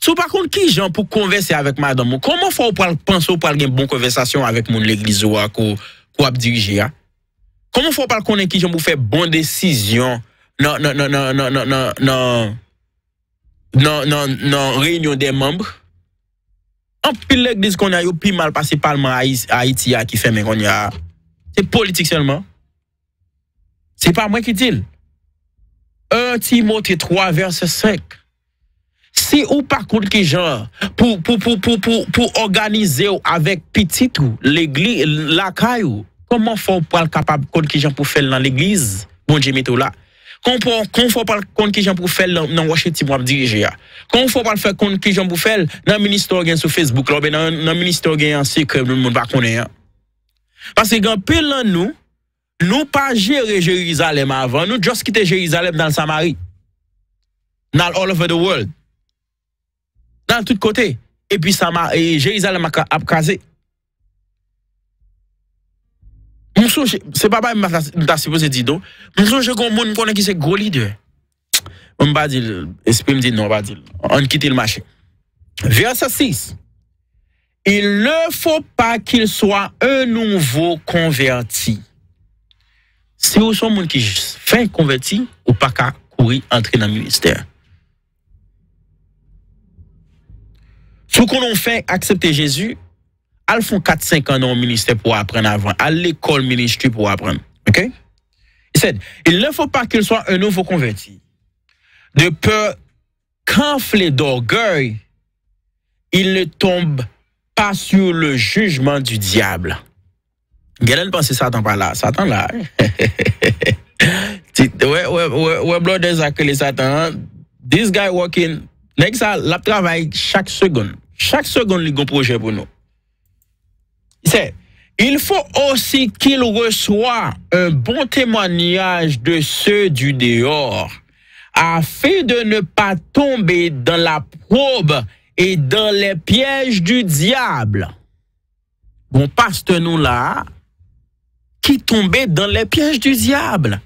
si w pa konn kijan pou konvèse avèk madanm ou, kòman fè w pral panse w pral gen bon konvèsasyon avèk moun legliz ou a ke w, ke w ap dirije a? Kòman fè w pral konnen kijan pou fè bon desizyon nan, nan, nan, nan, nan, nan, nan, nan, nan, nan, nan reyinyon dè manm? Anpil legliz kounye a yo pi mal pase palman Ayi-, Ayiti a ki fèmen kounye a. Se politik sèlman. Se pa mwen ki di l. Un Timote twa vèsè senk. Si ou pa konn kijan pou, pou, pou, pou, pou, pou òganize w avèk pitit ou, legliz, lakay ou, kòman fè w pral kapab konn kijan pou fè l nan legliz Bondye mete w la? Kòman fè, kòman fè w pral konn kijan pou fè l nan, nan worship team w ap dirije a? Kòman fè w pral fè konn kijan pou fè l nan ministè w gen sou Facebook la, oubyen nan, nan ministè w gen an sekrè, moun, moun pa konnen an? Paske gen anpil nan nou, nou pa jere Jerizalèm avan, nou just kite Jerizalèm n al Samari. N al all over the world. N al tout kote. Epi Sama-, e, Jerizalèm ap, ap kraze. M sonje, se pa bagay m ta, m ta sipoze di, non. M sonje gon moun m konnen ki se gwo lidè. Bon, m pa di l, espri m di non, pa di l. Ann kite l mache. Verset six. Il ne faut pas qu'il soit un nouveau converti. Si ou se yon moun ki fenk konvèti, ou pa ka kouri antre nan ministè. Si w konnen w fenk aksepte Jezi, al fè yon kat senk an nan yon ministè pou w aprann avan. Al lekòl ministri pou w aprann. Ok? He said, il ne faut pas qu'il soit un nouveau converti. De peur qu'enflé d'orgueil, il ne tombe pas sur le jugement du diable. Gen lè n panse Satan pa la. Satan la. Ti, wè, wè, wè, wè blòdè sa k rele Satan an. This guy working. Nèg sa, l ap travay chak segonn. Chak segonn, li gon pwojè pou nou. C'est, il faut aussi qu'il reçoit un bon témoignage de ceux du dehors, afin de ne pas tomber dans la probe et dans les pièges du diable. Bon, pastè nou la, ki tonbe dans les pièges du diable.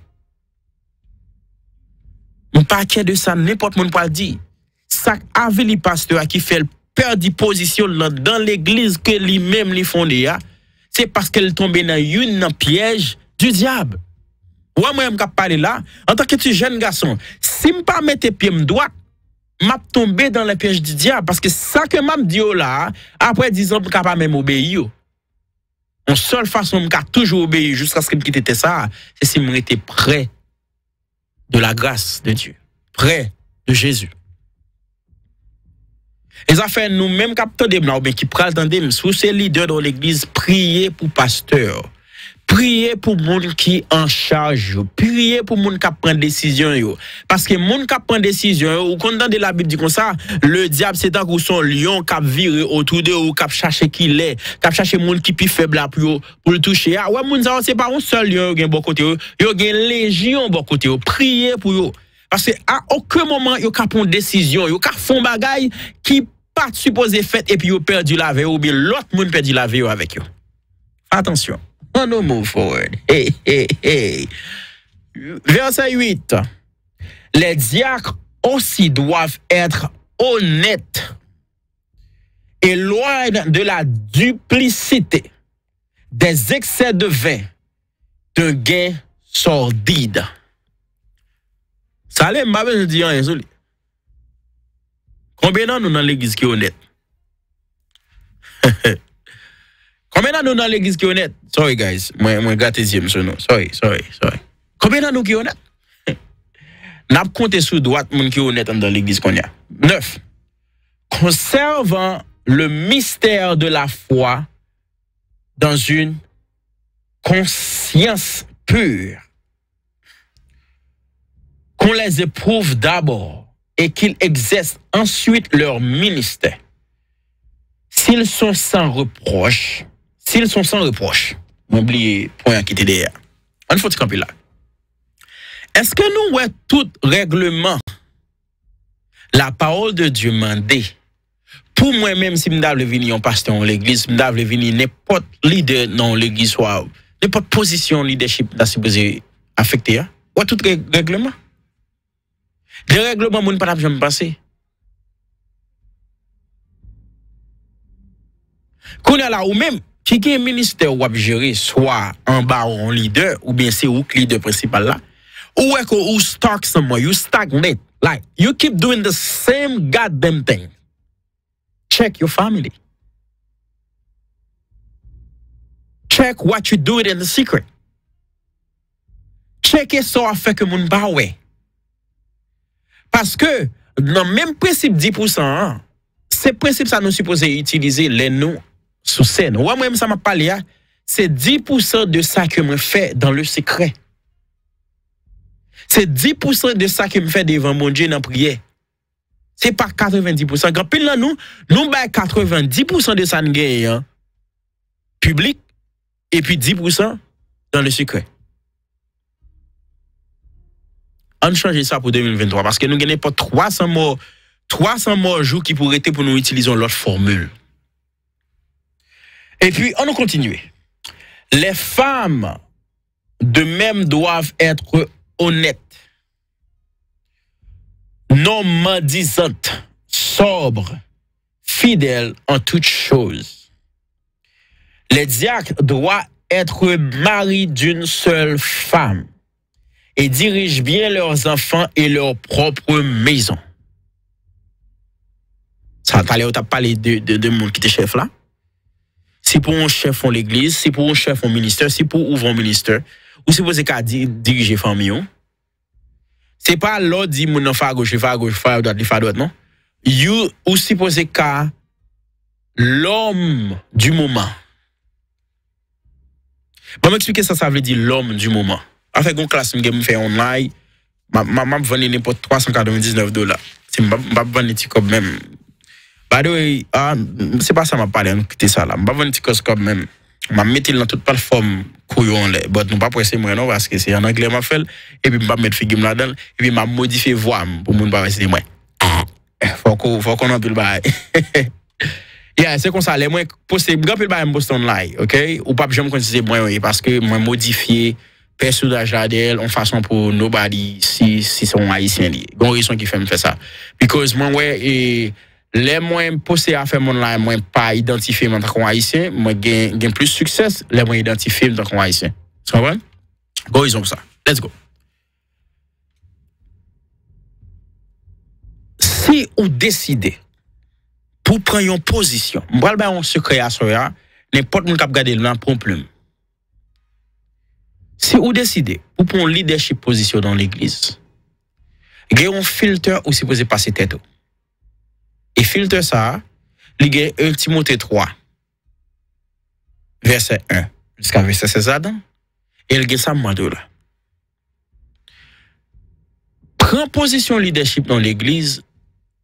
M pa kè de sa, nenpòt moun pral di. Sa k avili pastè a ki fè l pèdi pozisyon l nan, nan legliz ke li menm li fonde a, se paske l tonbe nan youn nan pyèj du diable. Ou wè mwen menm k ap pale la, antanke ti jèn gason, si m pa mete pye m dwat, m ap tonbe dans les pièges du diable, paske sa ke m ap di yo la a, apre dizan m ka pa menm obeyi yo. Yon sèl fason m ka toujou obeyi jiskaske m kite tè sa a, se si m rete prè de la grâce de Dieu, prè de Jezi. E sa fè nou menm k ap tande m la oubyen ki pral tande m, si w se lidè nan yon legliz, priye pou pastè. Priye pou moun ki an chaj yo. Priye pou moun k ap pran desizyon yo. Paske moun k ap pran desizyon yo, ou konn tande Labib di konsa, le diable se tankou se yon lyon k ap vire otou de ou, k ap chache kilè, k ap chache moun ki pi fèb la pou yo, pou l touche a. Wè moun sa yo, se pa yon sèl lyon yo gen bò kote yo. Yo gen lejyon bò kote yo. Priye pou yo. Paske a okenn moman, yo ka pran yon desizyon, yo ka fè yon bagay ki pa t sipoze fèt epi yo pèdi lavi yo oubyen lòt moun pèdi lavi yo avèk yo. Fè atansyon. On nous move forward. Hey, hey, hey. Verset huit. Les diacres aussi doivent être honnêtes, éloignés de la duplicité, des excès de vin, d'un gain sordide. Sa le, m pa bezwen di anyen sou li. Konbyen nan nou nan legliz ki onèt? Konbyen nan nou nan legliz ki onèt? Sorry, guys. Mwen, mwen grate zye m sou nou. Sorry, sorry, sorry. Konbyen nan nou ki onèt? N ap konte sou dwat moun ki onèt anndan legliz kounye a. Nèf. Conservant le mystère de la foi dans une conscience pure, qu'on les éprouve d'abord et qu'ils exercent ensuite leur ministère, s'ils sont sans reproche, s'ils sont sans reproche. Mwen bliye pwen an ki te dèyè. Ann fè yon ti kanpe la. Èske nou wè tout règleman la parole de Dieu mande pou mwen menm, si m ta vle vini yon pastè yon legliz, si m ta vle vini nenpòt lidè nan yon legliz, swa nenpòt pozisyon lidèchip m ta sipoze afekte a, wè tout règleman. De règleman moun pa t ap janm panse. Kounye a la, ou menm ki gen ministè w ap jere, swa anba yon lidè, oubyen se ou k lidè prensipal la, ou wè ke ou stuck somewhere, you stagnate. Like, you keep doing the same goddamn thing. Check your family. Check what you do it in the secret. Tcheke sa w ap fè ke moun pa wè. Paske nan menm prensip dis pousan an, se prensip sa nou sipoze itilize lè nou sou sèn. Ou wè mwen menm sa m ap pale a, se dis pousan de sa ke mwen fè dans le secret. Se dis pousan de sa ke m fè devan Bondye nan priyè. Se pa katrevendis pousan. Gen anpil nan nou, nou bay katrevendis pousan de sa n genyen an piblik, epi dis pousan dans le secret. Ann chanje sa pou de mil venntwa, paske nou gen nenpòt twa san mò, twa san mò jou ki pou rete pou nou itilize yon lòt fòmil. Epi, ann nou kontinye. Les femmes de même doivent être honnêtes, non mendiantes, sobres, fidèles en toutes choses. Les diacres doivent être maris d'une seule femme et dirigent bien leurs enfants et leur propre maison. Sa, talè yo t ap pale de, de, de moun ki te chèf la. Si pou yon chèf yon legliz, si pou yon chèf yon ministè, si pou ouvè yon ministè, ou sipoze ka di, dirije fanmi w. Se pa lè w di moun nan fè agoch, li fè agoch, fè adwat, li fè adwat, non. You, ou sipoze ka l'homme du moment. Ban m eksplike sa sa vle di l'homme du moment. Afè gon klas m gen m fè online, m ap, m ap, m ap vann li nenpòt twa san katrevendiznèf dola. Si m p ap, m p ap vann li ti kòb menm. By the way, ah, se pa sa m ap pale, ann kite sa la. M p ap vann ti kòb menm. M ap mete l nan tout platfòm kou yo anlè. But nou p ap wè se mwen non, paske se an anglè m ap fè l. Epi m p ap met figi m ladan l. Epi m ap modifye vwa m pou moun pa wè se mwen. Ah, fòk ou, fòk ou nan anpil bagay. Yeah, se konsa, lè mwen poste, m gen anpil bagay m poste online, ok? Ou p ap janm konn si se mwen yo ye, paske mwen modifye pèsonaj la dèyè l, yon fason pou nobody si, si se yon Ayisyen li ye. Gon rezon ki fè m fè sa. Because mwen wè, e, lè mwen poste afè m online, mwen pa idantifye m antanke yon Ayisyen, mwen gen, gen plis sikses lè mwen idantifye m antanke yon Ayisyen. Ou konprann? Gon rezon pou sa. Let's go. Si ou deside pou pran yon pozisyon, m pral bay yon sekrè aswè a, nenpòt moun k ap gade l la, pran yon plim. Si ou deside pou pran yon lidèchip pozisyon nan legliz, gen yon filtè ou sipoze pase tèt ou. E filtè sa a, li gen en Timote twa, vèsè en jiska vèsè sèz ladan, e l gen sa m mande w la. Pran pozisyon lidèchip nan legliz,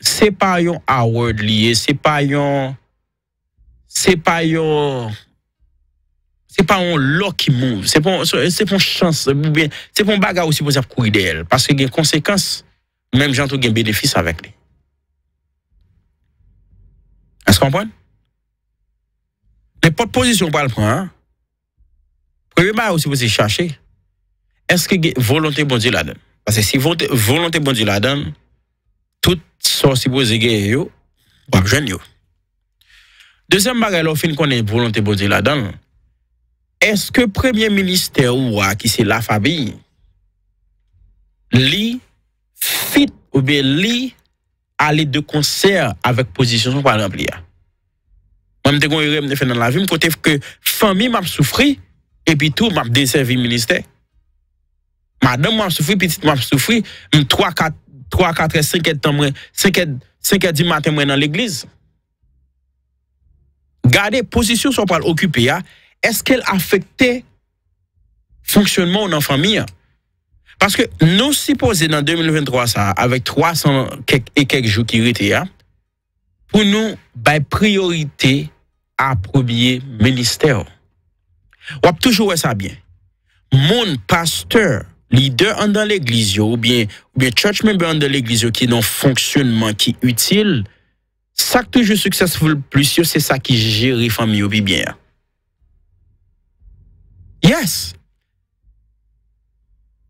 se pa yon award li ye, se pa yon, se pa yon, se pa yon lucky move, se pa yon, se, se pa yon chans, oubyen se pa yon bagay ou sipoze ap kouri dèyè l, paske gen konsekans, menm jan tou gen benefis avèk li. Èske w konprann? Nenpòt pozisyon w pral pran an, Premye bagay ou sipoze chache, èske gen volonte Bondye ladan l? Paske si volonte, volonte Bondye ladan l, tout sa w sipoze genyen yo, w ap jwenn yo. Dezyèm bagay, lè w fin konnen volonte Bondye ladan l, èske premye ministè ou a, ki se lafanmi, li fit oubyen li ale de konsè avèk pozisyon sa w pral ranpli a? Mwen, m te gon erè m te fè nan lavi m, kote ke fanmi m ap soufri, epi tou m ap desèvi ministè. Madanm mwen ap soufri, pitit mwen ap soufri, m twa, kat, twa, katrè, senk èdtan mwen, senk èd, senk è di maten mwen nan legliz. Gade pozisyon sa w pral okipe a, èske l afekte fonksyònman w nan fanmi an? Paske nou sipoze nan de mil venntwa sa a, avèk twa san kèk e kèk jou ki rete a, pou nou bay priyorite a premye ministè w. W ap toujou wè sa byen. Moun, pastè, lidè anndan legliz yo, oubyen, oubyen church member anndan legliz yo ki nan fonksyònman ki itil, sa k toujou successful plis yo, se sa ki jere fanmi yo pi byen an. Yes!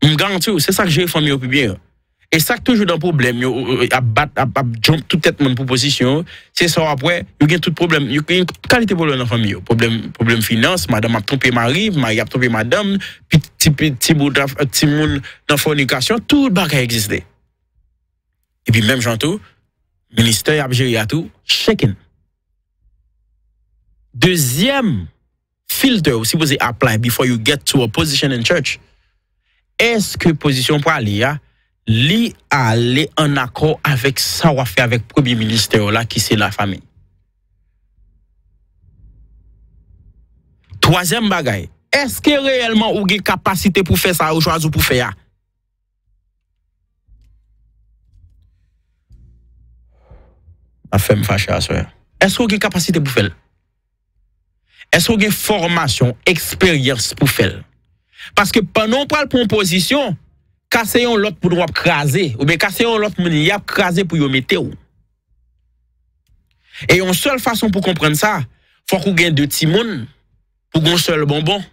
M garanti w, se sa k jere fanmi yo pi byen an. E sa k toujou nan pwoblèm, yo, ap bat, ap, ap jump tout tèt moun pou pozisyon yo, se sa w ap wè, yo gen tout pwoblèm, yo gen tout kalite pwoblèm nan fanmi yo. Pwoblèm, pwoblèm finans, madanm ap twonpe mari, mari ap twonpe madanm, pi, ti, pi, ti bout, timoun nan fònikasyon, tout bagay egziste. Epi menm jan tou, ministè y ap jere a tou, shaken. Dezyèm filter ou sipoze apply before you get to a position in church. Èske pozisyon w prale a, li ale an akò avèk sa w ap fè avèk premye ministè w la, ki se lafanmi? Twazyèm bagay, èske reyèlman ou gen kapasite pou fè sa yo chwazi w pou fè a? Ap fè m fache aswè a. Èske w gen kapasite pou fè l? Èske w gen fòmasyon, eksperyans pou fè l? Paske pandan w pral pran yon pozisyon, ka se yon lòt moun w ap kraze, oubyen ka se yon lòt moun y ap kraze pou yo mete w. E yon sèl fason pou konprann sa, fòk ou gen de timoun pou gen yon sèl bonbon.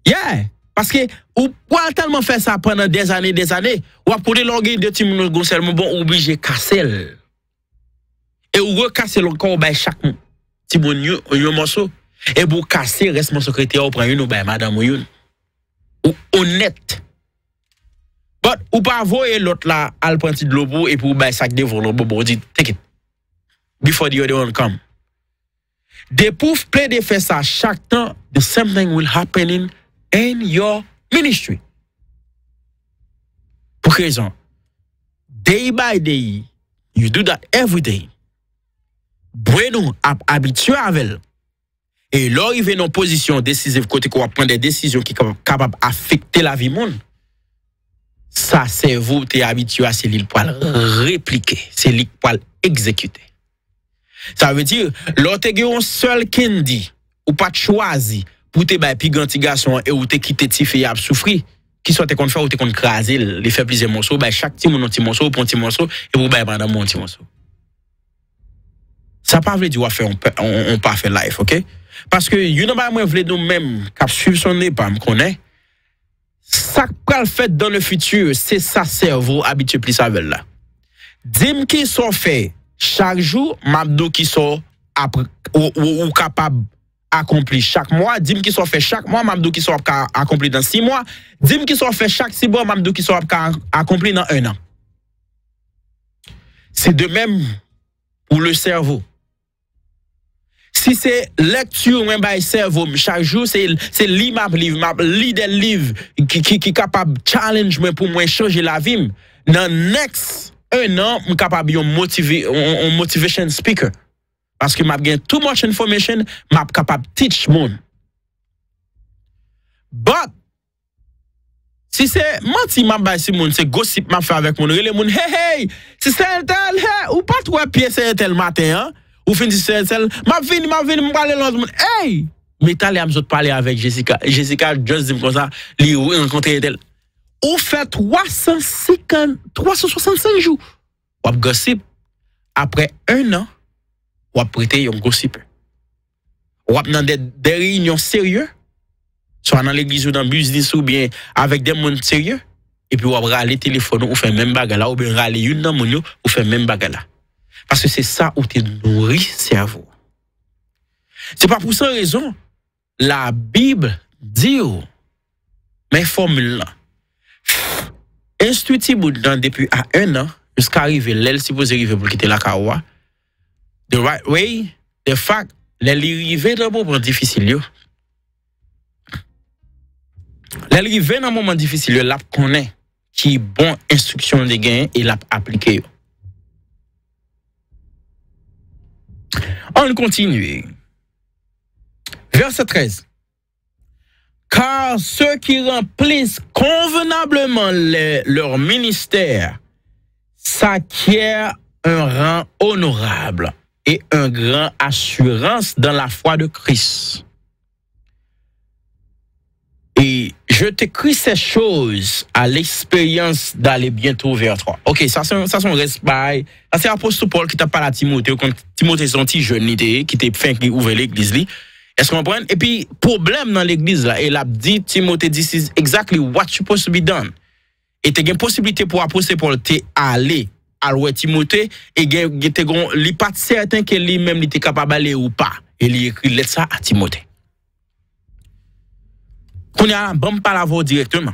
Yeah! Paske ou pral tèlman fè sa pandan dèzane, dèzane, w ap konnen lè w gen de timoun ou gen yon sèl bonbon, ou oblije kase l. E ou rekase l ankò, ou bay chak timoun yon, yon mòso. Epi ou kase rès mòso ki rete a, ou pran youn, ou bay madanm ou youn. Ou onèt. But ou pa voye lòt la al pran ti dlo pou ou, epi ou bay sa k devan w lan bonbon, ou di, "Take it. Before the other one come." Depi w plede fè sa chak tan, the same thing will happen in, in your ministry. Pou ki rezon? Day by day, you do that every day. Bren ou ap abitye avè l. E lè w rive nan pozisyon desiziv kote ke w ap pran de desizyon ki kapab, kapab afekte lavi moun, sa sèvo w te abitye a, se li l pral replike, se li k pral egzekite. Sa vle di, lè w te gen yon sèl candy, ou pa t chwazi pou w te bay pi gran ti gason an e ou te kite tifi a ap soufri, kisa w te konn fè? Ou te konn kraze l, li fè plizyè mòso, ou bay chak timoun yon ti mòso, ou pran yon ti mòso, epi ou bay madanm ou yon ti mòso. Sa pa vle di w ap fè yon pè-, yon, yon pafè life, oke? Paske youn nan bagay mwen vle nou menm k ap swiv Sonde pa m konnen, sa k pral fèt dans le futur, se sa sèvo w abitye plis avè l la. Di m kisa w fè chak jou, m ap di w kisa w ap, ou, ou, ou kapab akonpli chak mwa. Di m kisa w fè chak mwa, m ap di w kisa w ap ka akonpli nan sis mwa. Di m kisa w fè chak sis mwa, m ap di w kisa w ap ka akonpli nan en an. Se de menm pou le sèvo. Si se lèkti mwen bay sèvo m chak jou, se, se li m ap li, m ap li de liv ki, ki, ki kapab challenge mwen pou mwen chanje lavi m. Nan next en an, m kapab yon motive-, yon, yon motivation speaker. Paske m ap gen too much information, m ap kapab teach moun. But, si se manti m ap bay sou moun, se gosip m ap fè avèk moun, rele moun, "Hey, hey, sista entèl, hey, ou pa t wè pye sè entèl maten an?" Ou fin di sè entèl, "M ap vini, m ap vini, m prale lòt moun." Hey! Men talè a m sot pale avèk Jessica. Jessica just di m konsa, li rankontre entèl. Ou fè twa san senkant, twa san swasannsenk jou. W ap gosip. Apre en an, w ap rete yon gosipè. W ap nan de, de reyinyon serye, swa nan legliz ou, nan biznis ou, oubyen avèk de moun serye, epi w ap rale telefòn ou, ou fè menm bagay la, oubyen rale youn nan moun yo, ou fè menm bagay la. Paske se sa ou te nouri sèvo. Se pa pou san rezon, Labib di w, men fòmil lan. Enstwi timoun nan depi a en an, jiska rive lè l sipoze rive pou l kite lakay ou a. The right way, the fact, lè li rive nan moman difisil yo. Lè l rive nan moman difisil yo, l ap konnen ki bon enstriksyon li genyen e l ap aplike yo. Ann kontinye. Vèsè trèz. Car ceux qui remplissent convenablement les- leur ministère s'acquièrent un rang honorable et une grande assurance dans la foi de Christ. Et je t'écris ces choses à l'expérience d'aller bientôt vers toi. Ok, sa se yon rès bay. Sa se apòstò Pòl ki t ap pale a Timote. Ou konn Timote se yon ti jèn li te ye, ki te fenk li ouvè legliz li. Èske w konprann? Epi pwoblèm nan legliz la, e l ap di Timote, this is exactly what supposed to be done. E te gen posiblite pou apòstò Pòl te ale, al wè Timote, e gen, gen te gon, li pa t sèten ke li menm li te kapab ale ou pa. E li ekri lèt sa a Timote. Kounye a, ban m pale avè w dirèkteman.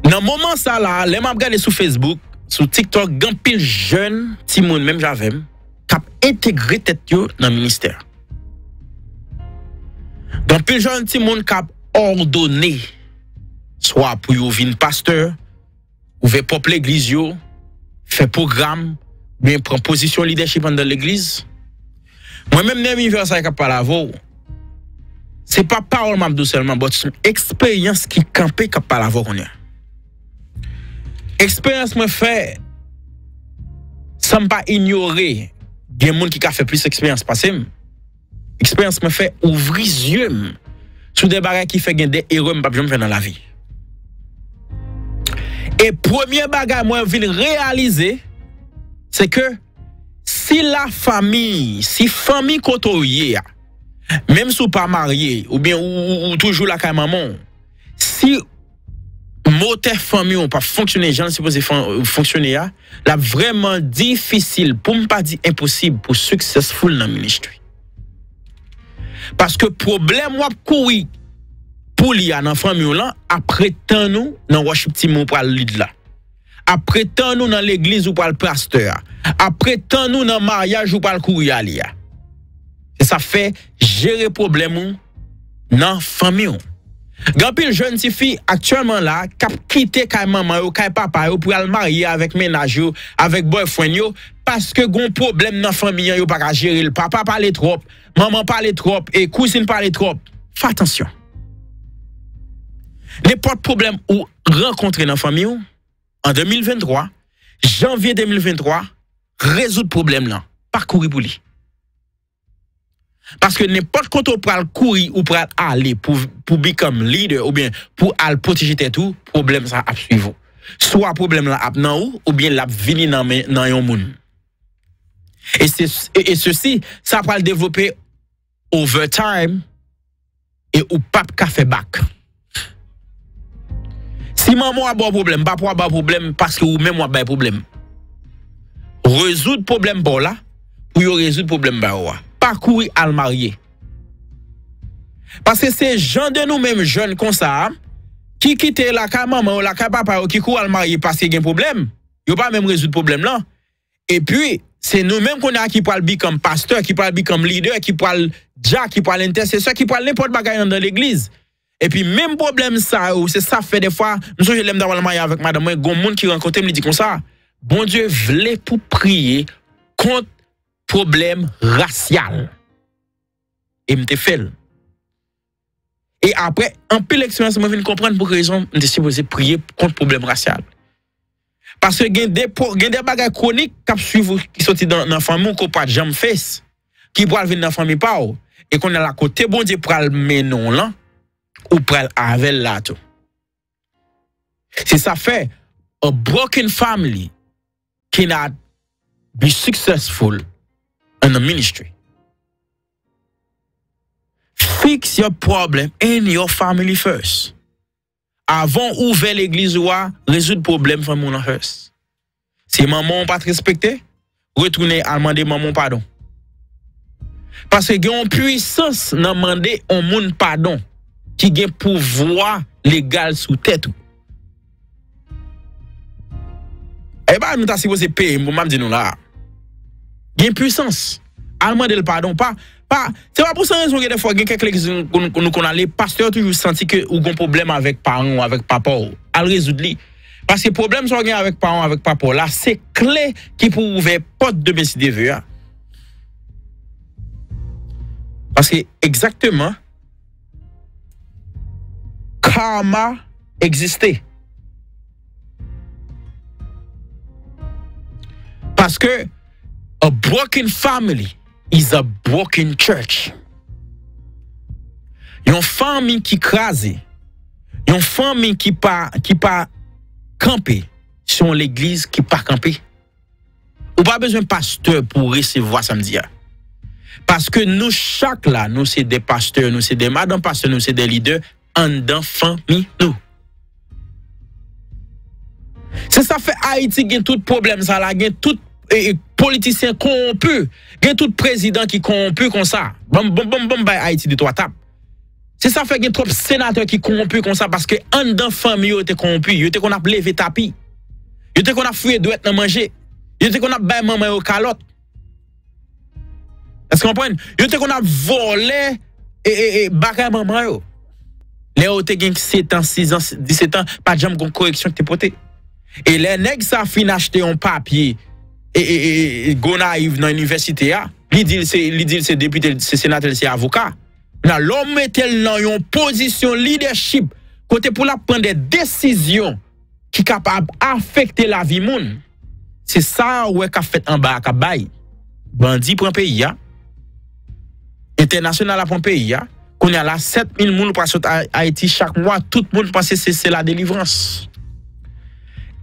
Nan moman sa la, lè m ap gade sou Facebook, sou TikTok, gen anpil jèn timoun menm jan avè m k ap entegre tèt yo nan ministè. Gen anpil jèn timoun k ap òdone, swa pou yo vin pastè, ouvè pwòp legliz yo, fè pwogram, oubyen pran pozisyon lidèchip anndan legliz. Mwen menm, Nehemie Versailles k ap pale avè w, se pa pawòl m ap di w sèlman, but se yon eksperyans ki kanpe k ap pale avè w kounye a. Eksperyans mwen fè, san m pa inyore, gen moun ki ka fè plis eksperyans pase m. Eksperyans mwen fè ouvri zye m sou de bagay ki fè gen de erè m p ap janm fè nan lavi. E premye bagay mwen vin reyalize, se ke si lafanmi, si fanmi kote w ye a, menm si w pa marye, oubyen ou, ou, ou toujou lakay manman w, si motè fanmi w pa fonksyone jan l sipoze fon- fonksyone a, l ap vrèman difisil, pou m pa di enposib, pou successful nan ministry. Paske pwoblèm w ap kouri pou li a nan fanmi w lan, ap ret tann ou nan worship team ou pral lead la. Ap ret tann ou nan legliz ou pral pastè a. Ap ret tann ou nan maryaj ou pral kouri ale a. Se sa fè, jere pwoblèm ou nan fanmi w. Gen anpil jèn tifi aktyèlman la k ap kite kay manman yo, kay papa yo pou y al marye avèk mennaj yo, avèk boyfriend yo, paske gen yon pwoblèm nan fanmi an, yo pa ka jere l. Papa pale twòp, manman pale twòp, e kouzin pale twòp. Fè atansyon. Nenpòt pwoblèm ou rankontre nan fanmi w, an de mil venntwa, janvye de mil venntwa, rezoud pwoblèm lan. Pa kouri pou li. Paske nenpòt kote w pral kouri, ou pral ale pou, pou become leader, oubyen pou al pwoteje tèt ou, pwoblèm sa ap swiv ou. Swa pwoblèm lan ap nan ou, oubyen l ap vini nan men, nan yon moun. E se, e, e sesi, sa pral devlope over time, e ou p ap ka fè bak. Si manman w ap ba w pwoblèm, papa w ap ba w pwoblèm, paske ou menm w ap bay pwoblèm. Rezoud pwoblèm pa w la, pou yo rezoud pwoblèm pa yo a. Pa kouri al marye. Paske se jan de nou menm jèn konsa a, ki kite lakay manman yo, lakay papa yo, ki kouri al marye paske gen pwoblèm, yo pa menm rezoud pwoblèm lan. Epi, se nou menm kounye a ki pral become pastè, ki pral become leader, ki pral dyak, ki pral entèsesè, ki pral nenpòt bagay anndan legliz. Epi menm pwoblèm sa yo, se sa fè defwa, m sonje lè m t ap al marye avèk madanm mwen, gon moun ki rankontre m, li di konsa, Bondye vle pou priye kont pwoblèm rasyal. E m te fè l. E apre anpil eksperyans, mwen vin konprann pou ki rezon m te sipoze priye kont pwoblèm rasyal. Paske gen de, gen de bagay kwonik k ap swiv ou ki soti nan, nan fanmi w ke w pa t janm face, ki pral vin nan fanmi pa w. E kounye a la, kote Bondye pral mennen w lan, ou pral avè l la tou. Se sa fè, a broken family cannot be successful in the ministry. Fix your problem in your family first. Avan w ouvè legliz ou a, rezoud pwoblèm fanmi w lan first. Si manman w pa t respekte, retounen al mande manman w padon. Paske gen yon pwisans nan mande yon moun padon ki gen pouvwa legal sou tèt ou. E pa nou ta sipoze peye m pou m ap di nou la. Gen pwisans. Al mande l padon. Pa, pa, se pa pou san rezon gen defwa gen kèk legliz nou, nou, nou konn ale, pastè yo toujou santi ke ou gon pwoblèm avèk paran w, avèk papa w. Al rezoud li. Paske pwoblèm sa w gen avèk paran w, avèk papa w la, se kle ki pou ouvè pòt demen si Dye ve a. Paske egzakteman, karma egziste. Paske a broken family is a broken church. Yon fanmi ki kraze, yon fanmi ki pa, ki pa kanpe, se yon legliz ki pa kanpe. Ou pa bezwen pastè pou w resevwa sa m di a. Paske nou chak la, nou se de pastè, nou se de madanm pastè, nou se de lidè anndan fanmi nou. Se sa fè Ayiti gen tout pwoblèm sa la, gen tout, e, e, politisyen kowonpi, gen tout prezidan ki kowonpi konsa. Ban m, ban m, ban m, ban m bay Ayiti de twa tap. Se sa fè gen twòp senatè ki kowonpi konsa, paske anndan fanmi yo, yo te kowonpi. Yo te konn ap leve tapi. Yo te konn ap fouye dwèt nan manje. Yo te konn ap bay manman yo kalòt. Èske w konprann? Yo te konn ap vòlè, e, e, e, bagay manman yo. Lè yo te gen sèt an, sis an, disèt an, pa t janm gon koreksyon ki te pote. E lè nèg sa fin achte yon papye, e, e, e, e, Gonayiv nan inivèsite a, li di l se, li di l se depite, se senatè, se avoka. Nan lè w mete l nan yon pozisyon lidèchip, kote pou l ap pran de desizyon ki kapab afekte lavi moun, se sa w wè k ap fèt anba a k ap bay. Bandi pran peyi a, entènasyonal la pran peyi a, kounye a la, sèt mil moun pral sot A-, Ayiti chak mwa, tout moun panse se, se la delivrans.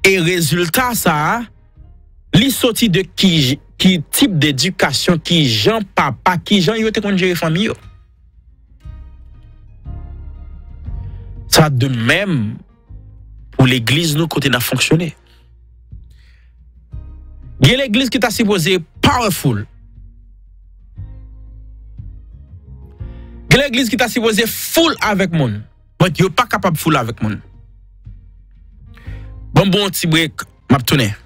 E rezilta sa a, li soti de ki, ki tip dedikasyon, ki jan papa, ki jan yo te konn jere fanmi yo. Sa de menm pou legliz nou kote n ap fonksyone. Gen legliz ki ta sipoze powerful. Gen legliz ki ta sipoze full avèk moun. But yo pa kapab full avèk moun. Ban m bon ti break, m ap tounen.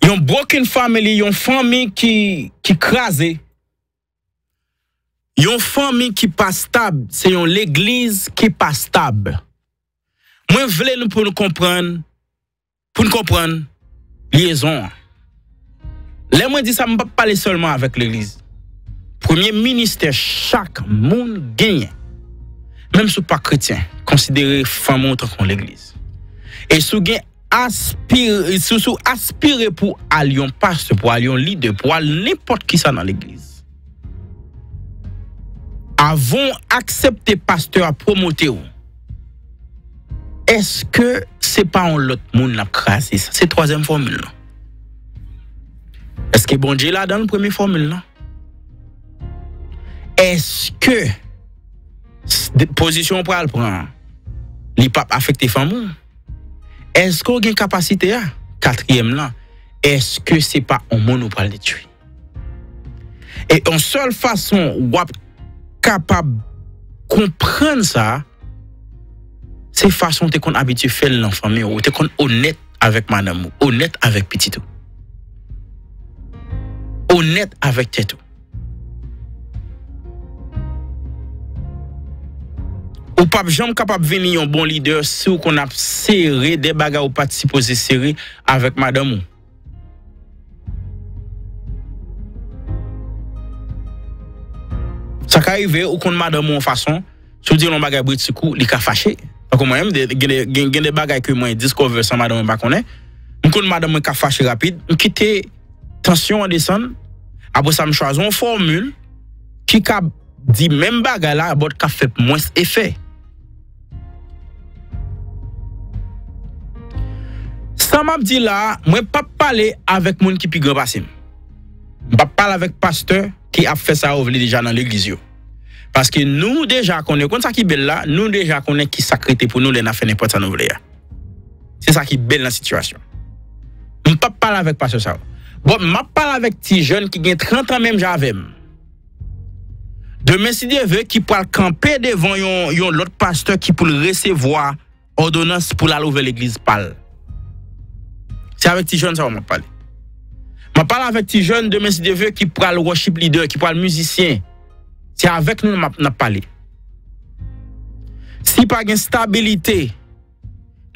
Yon broken family, yon fanmi ki, ki kraze, Yon fanmi ki pa stab, se yon legliz ki pa stab. Mwen vle nou pou nou konprann, pou n konprann lyezon an. Lè mwen di sa, m p ap pale sèlman avèk legliz. Premye ministè chak moun genyen, menm si w pa kretyen, konsidere fanmi w tankou yon legliz. E si w gen aspire, si, si w aspire pou al yon pastè, pou al yon lidè, pou al nenpòt kisa nan legliz, avan w aksepte pastè a pwomote w, èske se pa yon lòt moun l ap kraze? Sa se twazyèm fòmil lan. Èske Bondye ladan l, premye fòmil lan? Èske s- de- pozisyon w pral pran an, li p ap afekte fanmi w? Èske w gen kapasite a? Katriyèm lan, èske se pa yon moun ou pral detwi? E yon sèl fason w ap kapab konprann sa, se fason w te konn abitye fè l nan fanmi w. Ou te konn onèt avèk madanm ou, onèt avèk pitit ou, onèt avèk tèt ou. Ou p ap janm kapab vini yon bon lidè si w konn ap sere de bagay ou pa t sipoze sere avèk madanm ou. Sa ka rive, ou konn madanm ou yon fason, si w di l yon bagay britik ou, li ka fache. Tankou mwen menm, de- gen de- gen- gen de bagay ke mwen discover san madanm mwen pa konnen. M konn madanm mwen ka fache rapid, m kite tansyon an desann, apre sa m chwazi yon fòmil ki ka di menm bagay la, but k ap fè mwens efè. Sa m ap di la a, mwen p ap pale avèk moun ki pi gran pase m. M p ap pale avèk pastè ki ap fè sa yo vle deja nan legliz yo. Paske nou deja konnen, konn sa ki bèl la, nou deja konnen ki sa k rete pou nou lè n ap fè nenpòt sa nou vle a. Se sa ki bèl nan sitiyasyon. M p ap pale avèk pastè sa yo. But m ap pale avèk ti jèn ki gen trant an menm jan avè m. Demen, si Dye vle, ki pral kanpe devan yon, yon lòt pastè ki pou l resevwa òdonans pou l al ouvè legliz pa l. Se avèk ti jèn sa yo m ap pale. M ap pale avèk ti jèn demen, si Dye vle, ki pral worship leader, ki pral mizisyen. Se avèk nou n ap, n ap pale. Si pa gen stabilite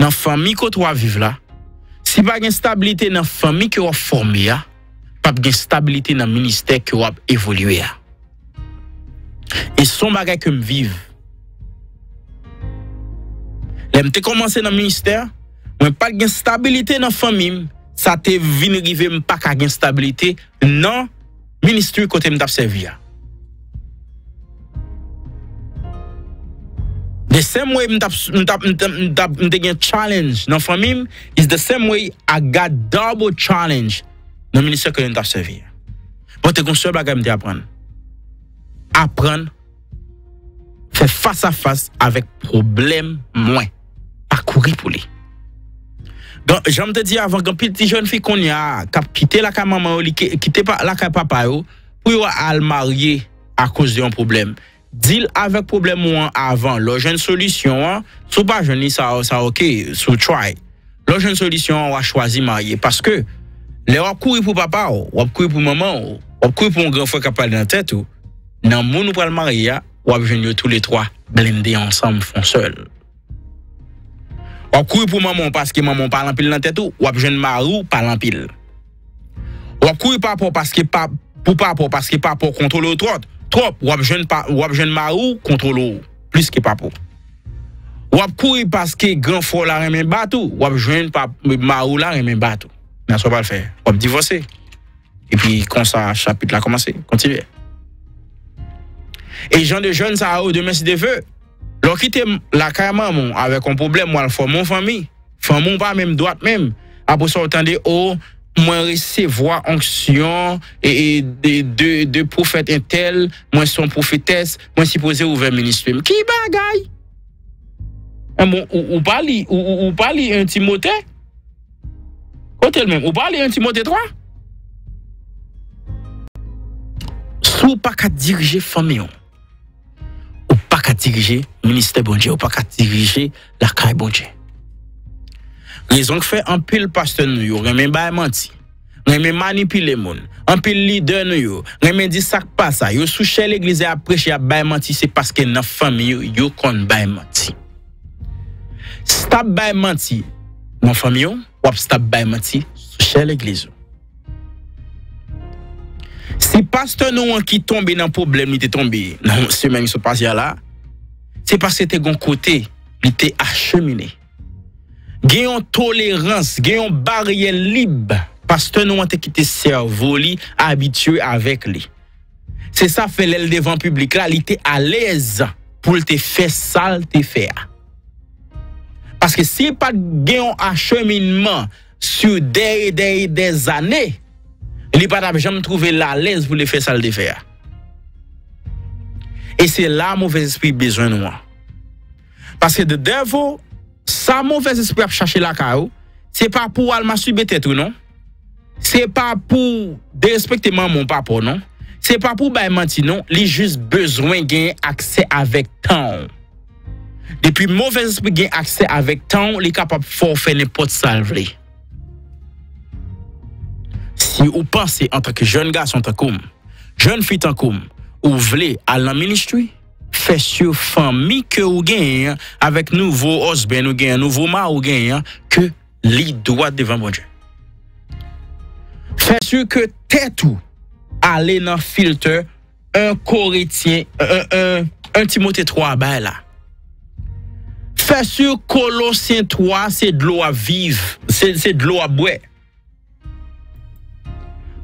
nan fanmi kote w ap viv la, si pa gen stabilite nan fanmi ke w ap fòme a, p ap gen stabilite nan ministè ke w ap evolye a. E se yon bagay ke m viv. Lè m te kòmanse nan ministè, mwen pa t gen stabilite nan fanmi m, sa te vin rive m pa ka gen stabilite nan ministri kote m t ap sèvi a. The same way m t ap, m t ap, m t ap, m t ap, m te gen challenge nan fanmi m, is the same way I got double challenge nan ministè ke m t ap sèvi a. Bon, te gen yon sèl bagay m te aprann. Aprann fè fas a fas avèk pwoblèm mwen. Pa kouri pou li. Gen- jan m te di avan, gen anpil ti jèn fi kounye a k ap kite lakay manman yo, li ki- kite pa- lakay papa yo, pou yo al marye akoz de yon pwoblèm. Deal avèk pwoblèm ou an avan. Lè w jwenn solisyon an, si w pa jwenn li, sa, sa oke, si w try. Lè w jwenn solisyon an, w a chwazi marye. Paske, lè w ap kouri pou papa w, w ap kouri pou manman w, w ap kouri pou yon gran frè k ap pale nan tèt ou, nan moun ou pral marye a, w ap jwenn yo toulètwa blende ansanm, fè yon sèl. W ap kouri pou manman w paske manman w pale anpil nan tèt ou, w ap jwenn mari w pale anpil. W ap kouri papa w paske pa, pou papa w paske papa w kontwole w twòp, twòp, w ap jwenn pa, w ap jwenn mari w kontwole w plis ke papa w. W ap kouri paske gran frè w la renmen bat ou, w ap jwenn pa, mari w la renmen bat ou. Men sa w pral fè, w ap divòse. Epi konsa chapit la kòmanse, kontinye. E jan de jèn sa yo, demen si Dye vle, lè w kite m- lakay manman w avèk yon pwoblèm, w al fòme yon fanmi. Fanmi w pa menm dwat menm. Apre sa, w tande, o, mwen resevwa onksyon e, e de, de, de pwofèt entèl, mwen se yon pwofetès, mwen sipoze ouvè ministri m. Ki bagay? Enben, ou, ou pa li, ou, ou, ou pa li en Timote? Kote l menm? Ou pa li en Timote twa? Si w pa ka dirije fanmi w, ou pa ka dirije ministè Bondye, ou pa ka dirije lakay Bondye. Rezon k fè anpil pastè nou yo renmen bay manti. renmen manipile moun. Anpil lidè nou yo renmen di sa k pa sa. Yo sou chè legliz, y ap preche, y ap bay manti, se paske nan fanmi yo, yo konn bay manti. Stop bay manti nan fanmi yo, w ap stop bay manti sou chè legliz ou. Si pastè nou an ki tonbe nan pwoblèm li te tonbe nan semèn ki sot pase a la, se paske te gon kote li te achemine. Gen yon tolerans, gen yon baryè lib pastè nou an te kite sèvo li abitye avèk li. Se sa fè lè l devan piblik la, li te alèz pou l te fè sa l te fè a. Paske si pa t gen yon acheminman sur des et des et des années, li pa t ap janm twouve l alèz pou li fè sa l te fè a. E se la movèzespri bezwen nou an. Paske the devil, sa movèzespri ap chache lakay ou, se pa pou w al mastibe tèt ou non. Se pa pou derespekte manman w, papa w non. Se pa pou bay manti non. Li jis bezwen gen aksè avèk tan w. Depi movèzespri gen aksè avèk tan w, li kapab fè w fè nenpòt sa l vle. Si ou panse antanke jèn gason tankou m, jèn fi tankou m, ou vle al nan ministri, fè sur fanmi ke ou genyen an, avèk nouvo husband ou genyen an, nouvo mari ou genyen an, ke li dwat devan Bondye. Fè sur ke tèt ou ale nan filtè un Korentyen, un, un, un Timote twa bay la. Fè sur Kolosyen twa se dlo w ap viv, se, se dlo w ap bwè.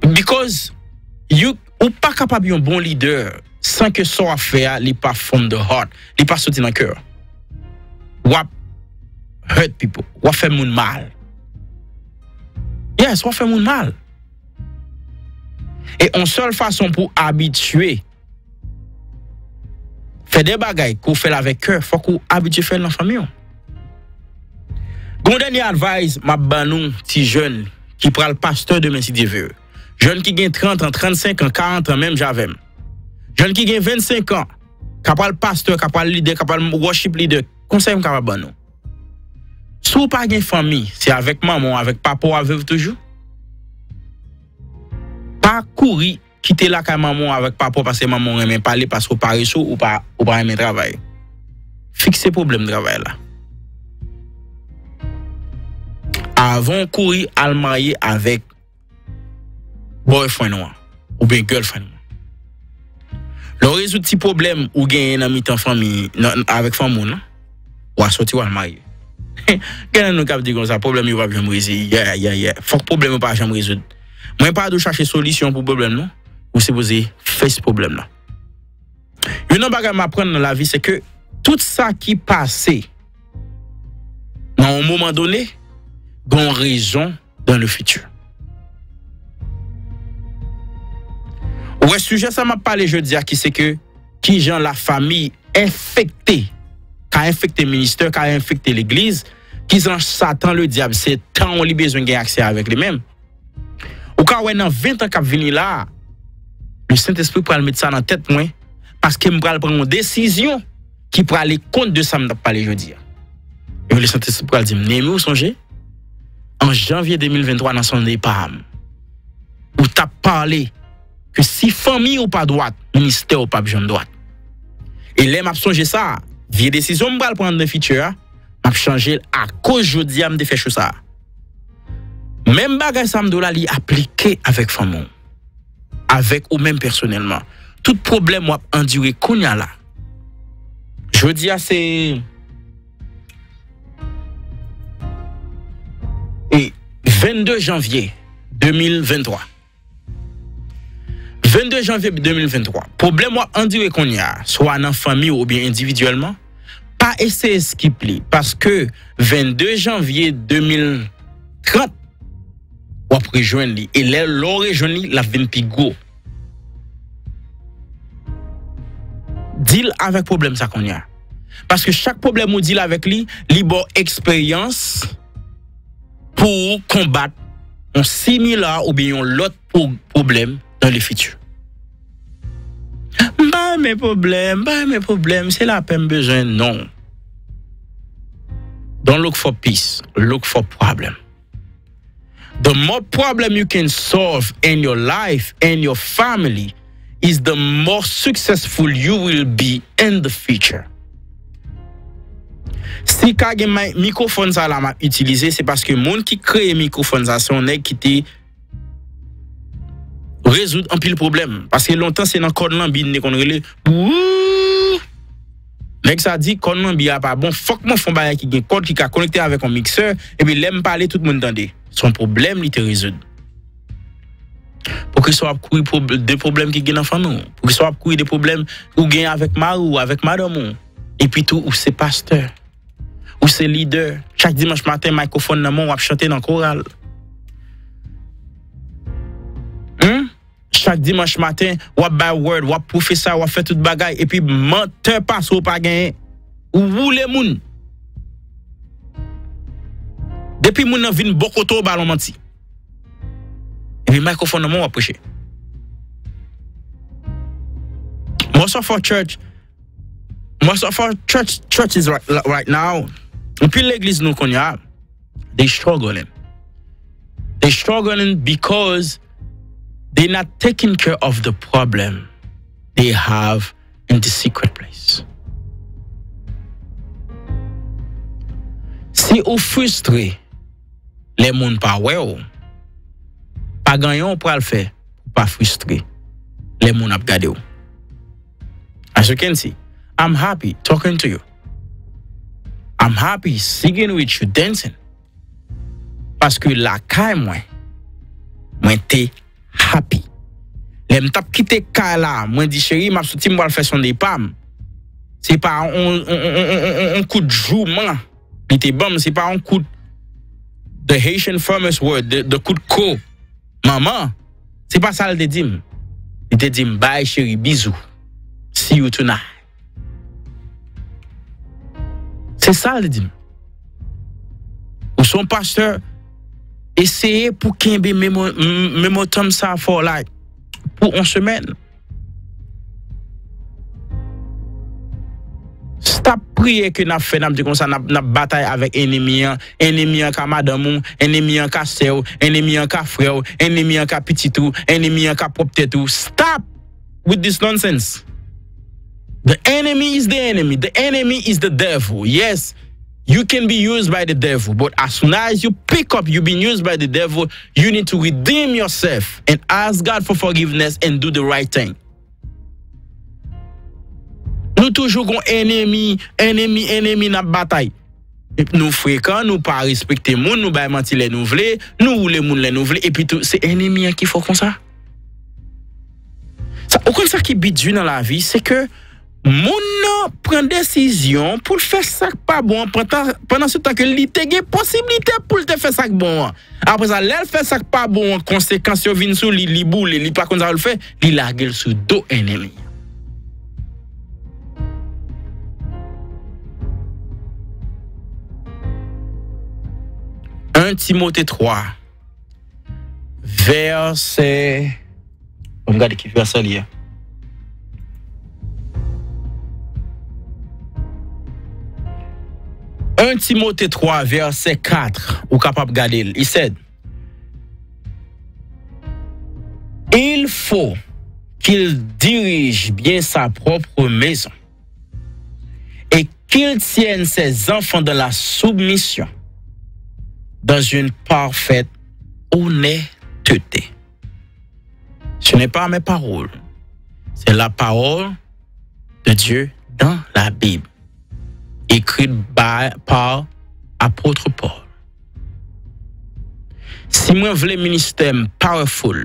Because you, ou pa kapab yon bon lidè san ke sa w ap fè a, li pa from the heart, li pa soti nan kè. W ap hurt people, w ap fè moun mal. Yes, w ap fè moun mal. E yon sèl fason pou abitye fè de bagay ke w fè l avèk kè, fòk ou abitye fè l nan fanmi w. Gon dènye advice m ap ban nou, ti jèn ki pral pastè demen si Dye vle. Jèn ki gen trant an, trannsenk an, karant an, menm jan avè m. Jèn ki gen vennsenk an, k ap pral pastè, k ap pral lidè, k ap pral worship leader, konsèy m kapab ban nou. Si w pa gen fanmi, se avèk manman w, avèk papa w w ap viv toujou. Pa kouri kite lakay manman w avèk papa w paske manman w renmen pale, paske w parese, ou pa, ou pa renmen travay. Fikse pwoblèm travay la. Avan w kouri al marye avèk boyfriend ou an, oubyen girlfriend ou an. Lè w rezoud ti pwoblèm ou genyen nan mitan fanmi, nan, avèk fanmi w lan, w a soti w al marye. Gen nan nou k ap di konsa, pwoblèm yo p ap janm rezoud. Yeah, yeah, yeah. Fòk pwoblèm yo pa janm rezoud. Mwen pa di w chache solisyon pou pwoblèm non. Ou sipoze face pwoblèm lan. Youn nan bagay m aprann nan lavi, se ke tout sa ki pase nan yon moman done, gen yon rezon dans le futur. Ou wè sijè sa m ap pale jodi a ki se ke kijan lafanmi enfekte, ka enfekte ministè, ka enfekte legliz, kijan Satan ledyab se tan w li bezwen gen aksè avèk li menm. Ou ka wè nan ven tan k ap vini la, Lesentespri pral met sa nan tèt mwen, paske m pral pran yon desizyon ki prale kont de sa m t ap pale jodi a. E Lesentespri pral di m, Neyemi, ou sonje? An janvye de mil venntwa nan sonde pa m, ou t ap pale ke si fanmi w pa dwat, ministè w p ap janm dwat. E lè m ap sonje sa, vye desizyon m pral pran nan fiti a, m ap chanje l akoz jodi a m te fè cho sa. Menm bagay sa m di w la, li aplike avèk fanmi w, avèk ou menm pèsonèlman. Tout pwoblèm w ap andire kounye a la. Jodi a se e vennde janvye de mil venntwa. Vennde janvye de mil venntwa. Pwoblèm w ap andire kounye a, swa nan fanmi w oubyen endividyèlman, pa eseye skip li, paske vennde janvye de mil trant, w ap rejwenn li. E lè, lè w rejwenn li, l ap vin pi gwo. Deal avèk pwoblèm sa kounye a. Paske chak pwoblèm ou deal avèk li, li ba w eksperyans pou w konbat yon simila oubyen yon lòt pwo-, pwoblèm dans le futur. M pa renmen pwoblèm, m pa renmen pwoblèm, se lapè m bezwen, non. Don't look for peace, look for problem. The more problem you can solve in your life and your family is the more successful you will be in the future. Si ka gen mi- mikwofòn sa la m ap itilize, se paske moun ki kreye mikwofòn sa se yon nèg ki te rezoud anpil pwoblèm. Paske lontan se nan kòd lanbi n te konn rele. Wouuu! Nèg sa di kòd lanbi a pa bon, fòk mwen fè yon bagay ki gen kòd ki ka konekte avèk yon miksè, epi lè m pale tout moun tande. Se yon pwoblèm li te rezoud. Poukisa w ap kouri pwob- de pwoblèm ki gen nan fanmi w? Poukisa w ap kouri de pwoblèm ou gen avèk mari w, avèk madanm ou? Epi tou, ou se pastè. Ou se lidè. Chak dimanch maten, mikwofòn nan men w, w ap chante nan koral. Hmm? Chak dimanch maten, w ap bay word, w ap pwofesay, w ap fè tout bagay, epi mantè pase w pa genyen. Ou woule moun. Depi moun nan vin bò kote w, ba l yon manti. Epi mikwofòn nan men w, w ap preche. Most of our church, most of our church, churches right, right now, anpil legliz nou kounye a, they struggling. They struggling because they not taking care of the problem they have in the secret place. Si ou fristre lè moun pa wè w, pa gen anyen w pral fè pou pa fristre lè moun ap gade w. As you can see, I'm happy talking to you. I'm happy singing with you, dancing. Paske lakay mwen, mwen te happy. Lè m t ap kite kay la, mwen di cheri, m ap soti, m pral fè Sunday pa m. Se pa on, on, on, on, on, on kout jouman li te ban m, se pa on kout, the Haitian famous word, the, the kout ko. Manman, se pa sa l te di m. Li te di m, bye cheri, bizou. See you tonight. Se sa l te di m. Ou se yon pastè, eseye pou kenbe memo- m- momentum sa for like, pou yon semèn. Stop priye ke n ap fè, n ap di konsa, n ap, n ap batay avèk enemi an. Enemi an ka madanm ou, enemi an ka sè w, enemi an ka frè w, enemi an ka pitit ou, enemi an ka pwòp tèt ou. Stop with this nonsense. The enemy is the enemy. The enemy is the devil. Yes, you can be used by the devil, but as soon as you pick up, you've been used by the devil, you need to redeem yourself and ask God for forgiveness and do the right thing. Nou toujou gon enemi, enemi, enemi n ap batay. Nou frekan, nou pa respekte moun, nou bay manti lè nou vle, nou woule moun lè nou vle, epi tou, se enemi an ki fè w konsa. Sa, ou konn sa ki bidjwi nan lavi, se ke moun nan pran desizyon pou l fè sa k pa bon an, pandan, pandan se tan ke li te gen posiblite pou l te fè sa k bon an. Apre sa, lè l fè sa k pa bon an, konsekans yo vin sou li, li boule, li pa konn sa pou l fè, li lage l sou do enemi an. En Timote twa, vèsè, bon, m gade ki vèsè li ye. En Timote twa, vèsè kat, ou kapab gade l. He said, il faut qu'il dirige bien sa propre maison et qu'il tienne ses enfants dans la soumission, dans une parfaite honnêteté. Ce n'est pas mes paroles, c'est la parole de Dieu dans la Bible, écrite by, par apôtre Paul. Si mwen vle ministè m powerful,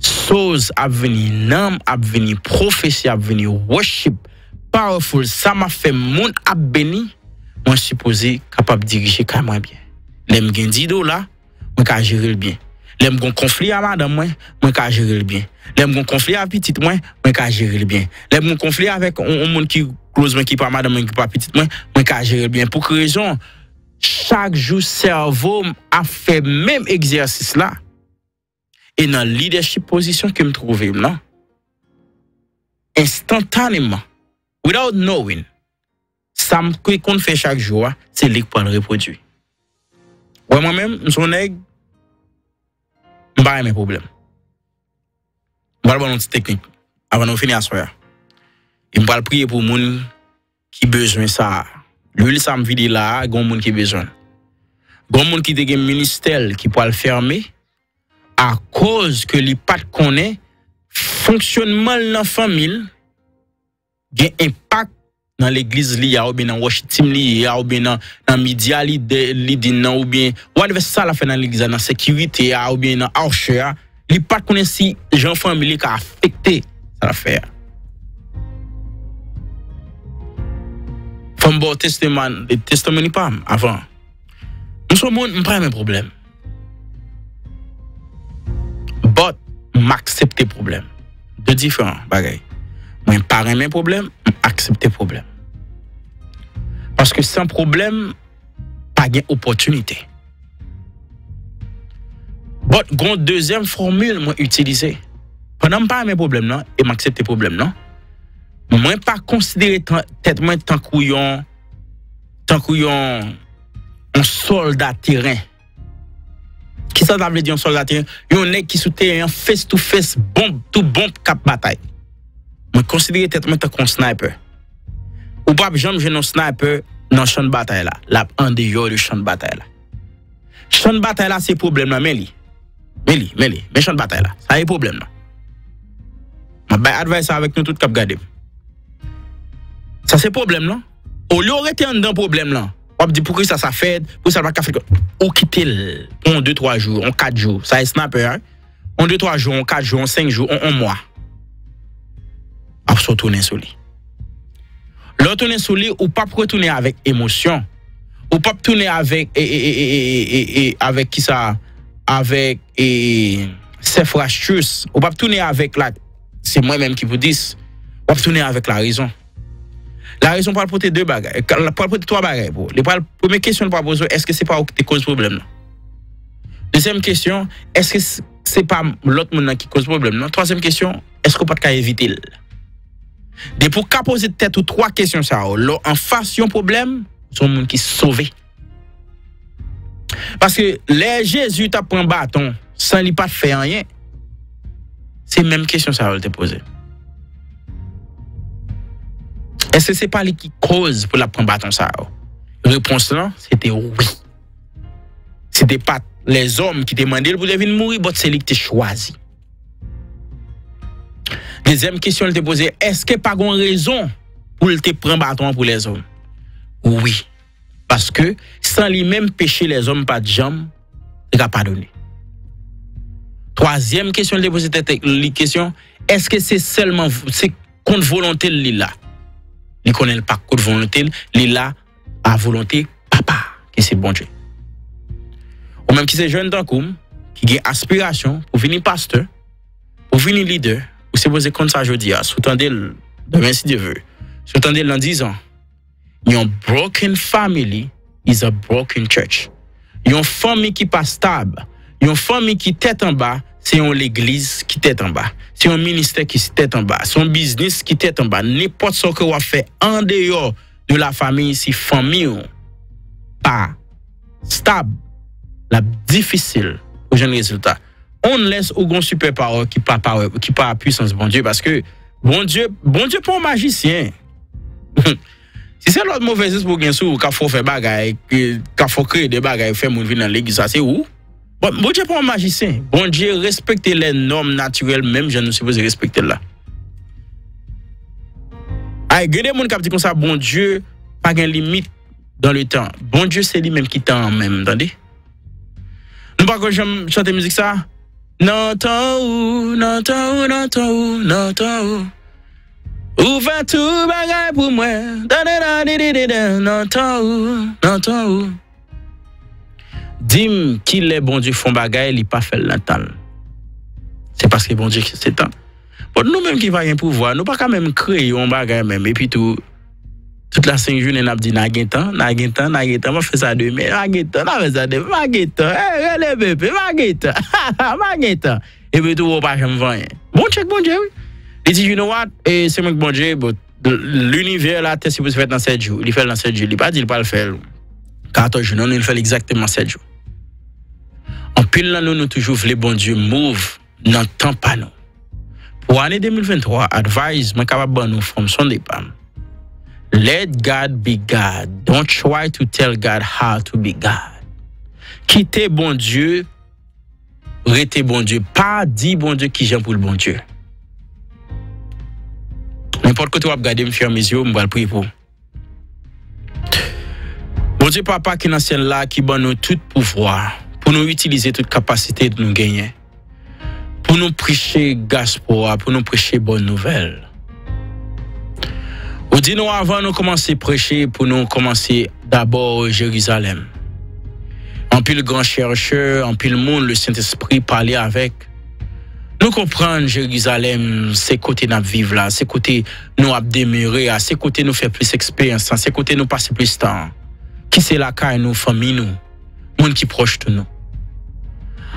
souls ap vini, nanm ap vini, pwofesi ap vini, worship powerful, sa m ap fè moun ap beni, mwen sipoze kapab dirije kay mwen byen. Lè m gen dis dola, mwen ka jere l byen. Lè m gon konfli a madanm mwen, mwen ka jere l byen. Lè m gon konfli a pitit mwen, mwen ka jere l byen. Lè m gon konfli avèk yon, yon moun ki close mwen, ki pa madanm mwen, ki pa pitit mwen, mwen ka jere l byen. Pou ki rezon? Chak jou sèvo m ap fè menm egzèsis la. E nan leadership pozisyon ke m twouve m nan, enstantaneman, without knowing, sa m te konn fè chak jou a, se li k pral repwodui. Wè mwen menm, m se yon nèg, M pa renmen pwoblèm. M pral ba nou ti teknik avan nou fini aswè a. E m pral priye pou moun ki bezwen sa a. Lwil sa m vide la a, gen moun ki bezwen l. Gen moun ki te gen ministè l ki pral fèmen akoz ke li pa t konnen fonksyònman l nan fanmi l gen enpak nan legliz li a, oubyen nan worship team li ye a, oubyen nan, nan media li, de, li di nan, oubyen whatever sa l ap fè nan legliz la, nan sekirite a, oubyen nan usher a, li pa t konnen si jan fanmi li ka afekte sa l ap fè a. Fò m ba w testimony, testimony pa m avan. M se yon moun, m pa renmen pwoblèm. But, m aksepte pwoblèm. De diferan bagay. Mwen pa renmen pwoblèm, m aksepte pwoblèm. Paske san pwoblèm, pa gen opòtinite. But, gon dezyèm fòmil mwen itilize. Pandan m pa renmen pwoblèm nan, e m aksepte pwoblèm nan, mwen pa konsidere tan, tèt mwen tankou yon, tankou yon, yon sòlda teren. Kisa sa vle di yon sòlda teren? Yon nèg ki sou teren an face to face, bonb, tou bonb k ap batay. Mwen konsidere tèt mwen tankou yon sniper. Ou p ap janm jwenn yon sniper nan chan batay la. L ap andeyò de chan batay la. Chan batay la se pwoblèm nan, men li. Men li, men li. Men chan batay la. Sa e pwoblèm nan. M ap bay advice sa avèk nou tout k ap gade m. Sa se pwoblèm nan. Olye w rete anndan pwoblèm lan, w ap di, "Poukisa sa fèt? Poukisa l pa ka fèt?" Ou kite l pou yon de, twa jou, yon kat jou. Sa e sniper a, wi. Yon de, twa jou, yon kat jou, yon senk jou, yon, yon mwa. Apre w tounen sou li. Lè w tounen sou li, ou p ap retounen avèk emosyon. Ou p ap tounen avèk, e, e, avèk kisa? Avèk, e, self-righteous. Ou p ap tounen avèk la, "Se mwen menm ki pou dis." W ap tounen avèk larezon. Larezon pral pote de bagay, pral pote twa bagay pou ou. Li pral, premye kesyon li pral poze w, èske se pa ou ki te koz pwoblèm nan? Dezyèm kesyon, èske s-, se pa lòt moun nan ki koz pwoblèm nan? Twazyèm kesyon, èske w pa t ka evite l? Depi w ka poze tèt ou twa kesyon sa yo, lè w anfas yon pwoblèm, ou se yon moun ki sove. Paske lè Jezi t ap pran baton san li pa t fè anyen, se menm kesyon sa yo l te poze. Èske se pa li ki koz pou l ap pran baton sa yo? Repons lan, se te wi. Se te pa t lèzòm ki te mande l pou te vin mouri, but se li ki te chwazi. Dezyèm kesyon l te poze, èske pa gon rezon pou l te pran baton an pou lèzòm? Wi. Paske, san li menm, peche lèzòm pa t janm te ka padone. Twazyèm kesyon, li te poze tèt li kesyon, èske se sèlman v-, se kont volonte l li la? Li konnen l pa kont volonte l, li la a volonte Papa, ki se Bondye. Ou menm ki se jèn tankou m, ki gen aspirasyon pou vini pastè, pou vini lidè, ou sipoze konn sa jodi a. Si w tande l demen, si Dye vle, si w tande l nan diz an, yon broken family is a broken church. Yon fanmi ki pa stab, yon fanmi ki tèt anba, se yon legliz ki tèt anba. Se yon ministè ki tèt anba. Se yon biznis ki tèt anba. Nenpòt sa ke w ap fè andeyò de la famille, si fanmi w pa stab, l ap difisil pou jwenn rezilta. Unless ou gon super power ki pa power, ki pa pwisans Bondye, paske Bondye, Bondye pa yon majisyen. Si se lòt move zespri w gen sou ou k ap fè w fè bagay, k ap fè w kreye de bagay, fè moun vin nan legliz, sa se ou. Bon, Bondye pa yon majisyen. Bondye respekte lè nòm natirèl menm jan nou sipoze respekte l la. Ay, gen de moun k ap di konsa, Bondye pa gen limit dans le temps. Bondye se li menm ki tan an menm, tande. Nou pa konn janm chante mizik sa? Nan tan ou, nan tan ou, nan tan ou, nan tan ou. Ou fè tout bagay pou mwen. Nan tan ou, nan tan ou. Di m kilè Bondye fè yon bagay, li pa fè l nan tan l. Se paske Bondye se tan. Bon, nou menm ki pa gen pouvwa, nou pa ka menm kreye yon bagay menm, epi tou, tout la senk jounen n ap di, "N a gen tan, n a gen tan, n a gen tan, m ap fè sa demen, m a gen tan, n a fè sa demen, m a gen tan, eh, rele bebe, m a gen tan, m a gen tan." Epi tou, ou pa janm fè anyen. Bon, tchèk Bondye, wi. Li di, "You know what? E, se mwen k Bondye, but l-, linivè, latè, sipoze fèt nan sèt jou." Li fè l nan sèt jou. Li pa di l pral fè l katòz jou, non, non, li fè l egzakteman sèt jou. Yon Anpil nan nou, nou toujou vle Bondye move nan tan pa nou. Pou ane de mil venntwa, advice mwen kapab ban nou from Sunday pa m. Let God be God. Don't try to tell God how to be God. Kite Bondye rete Bondye. Pa di Bondye kijan pou l Bondye. Nenpòt kote w ap gade m, fèmen zye w, m pral priye pou ou. Bondye Papa ki nan syèl la, ki ban nou tout pouvwa pou nou itilize tout kapasite nou genyen, pou nou preche gaspo a, pou nou preche bòn nouvèl. Ou di nou avan nou kòmanse preche, pou nou kòmanse dabò Jerizalèm. Anpil gran chèchè, anpil moun Lesentespri pale avèk. Nou konprann Jerizalèm se kote n ap viv la, se kote nou ap demere a, se kote nou fè plis eksperyans lan, se kote nou pase plis tan an, ki se lakay nou, fanmi nou, moun ki pwòch de nou.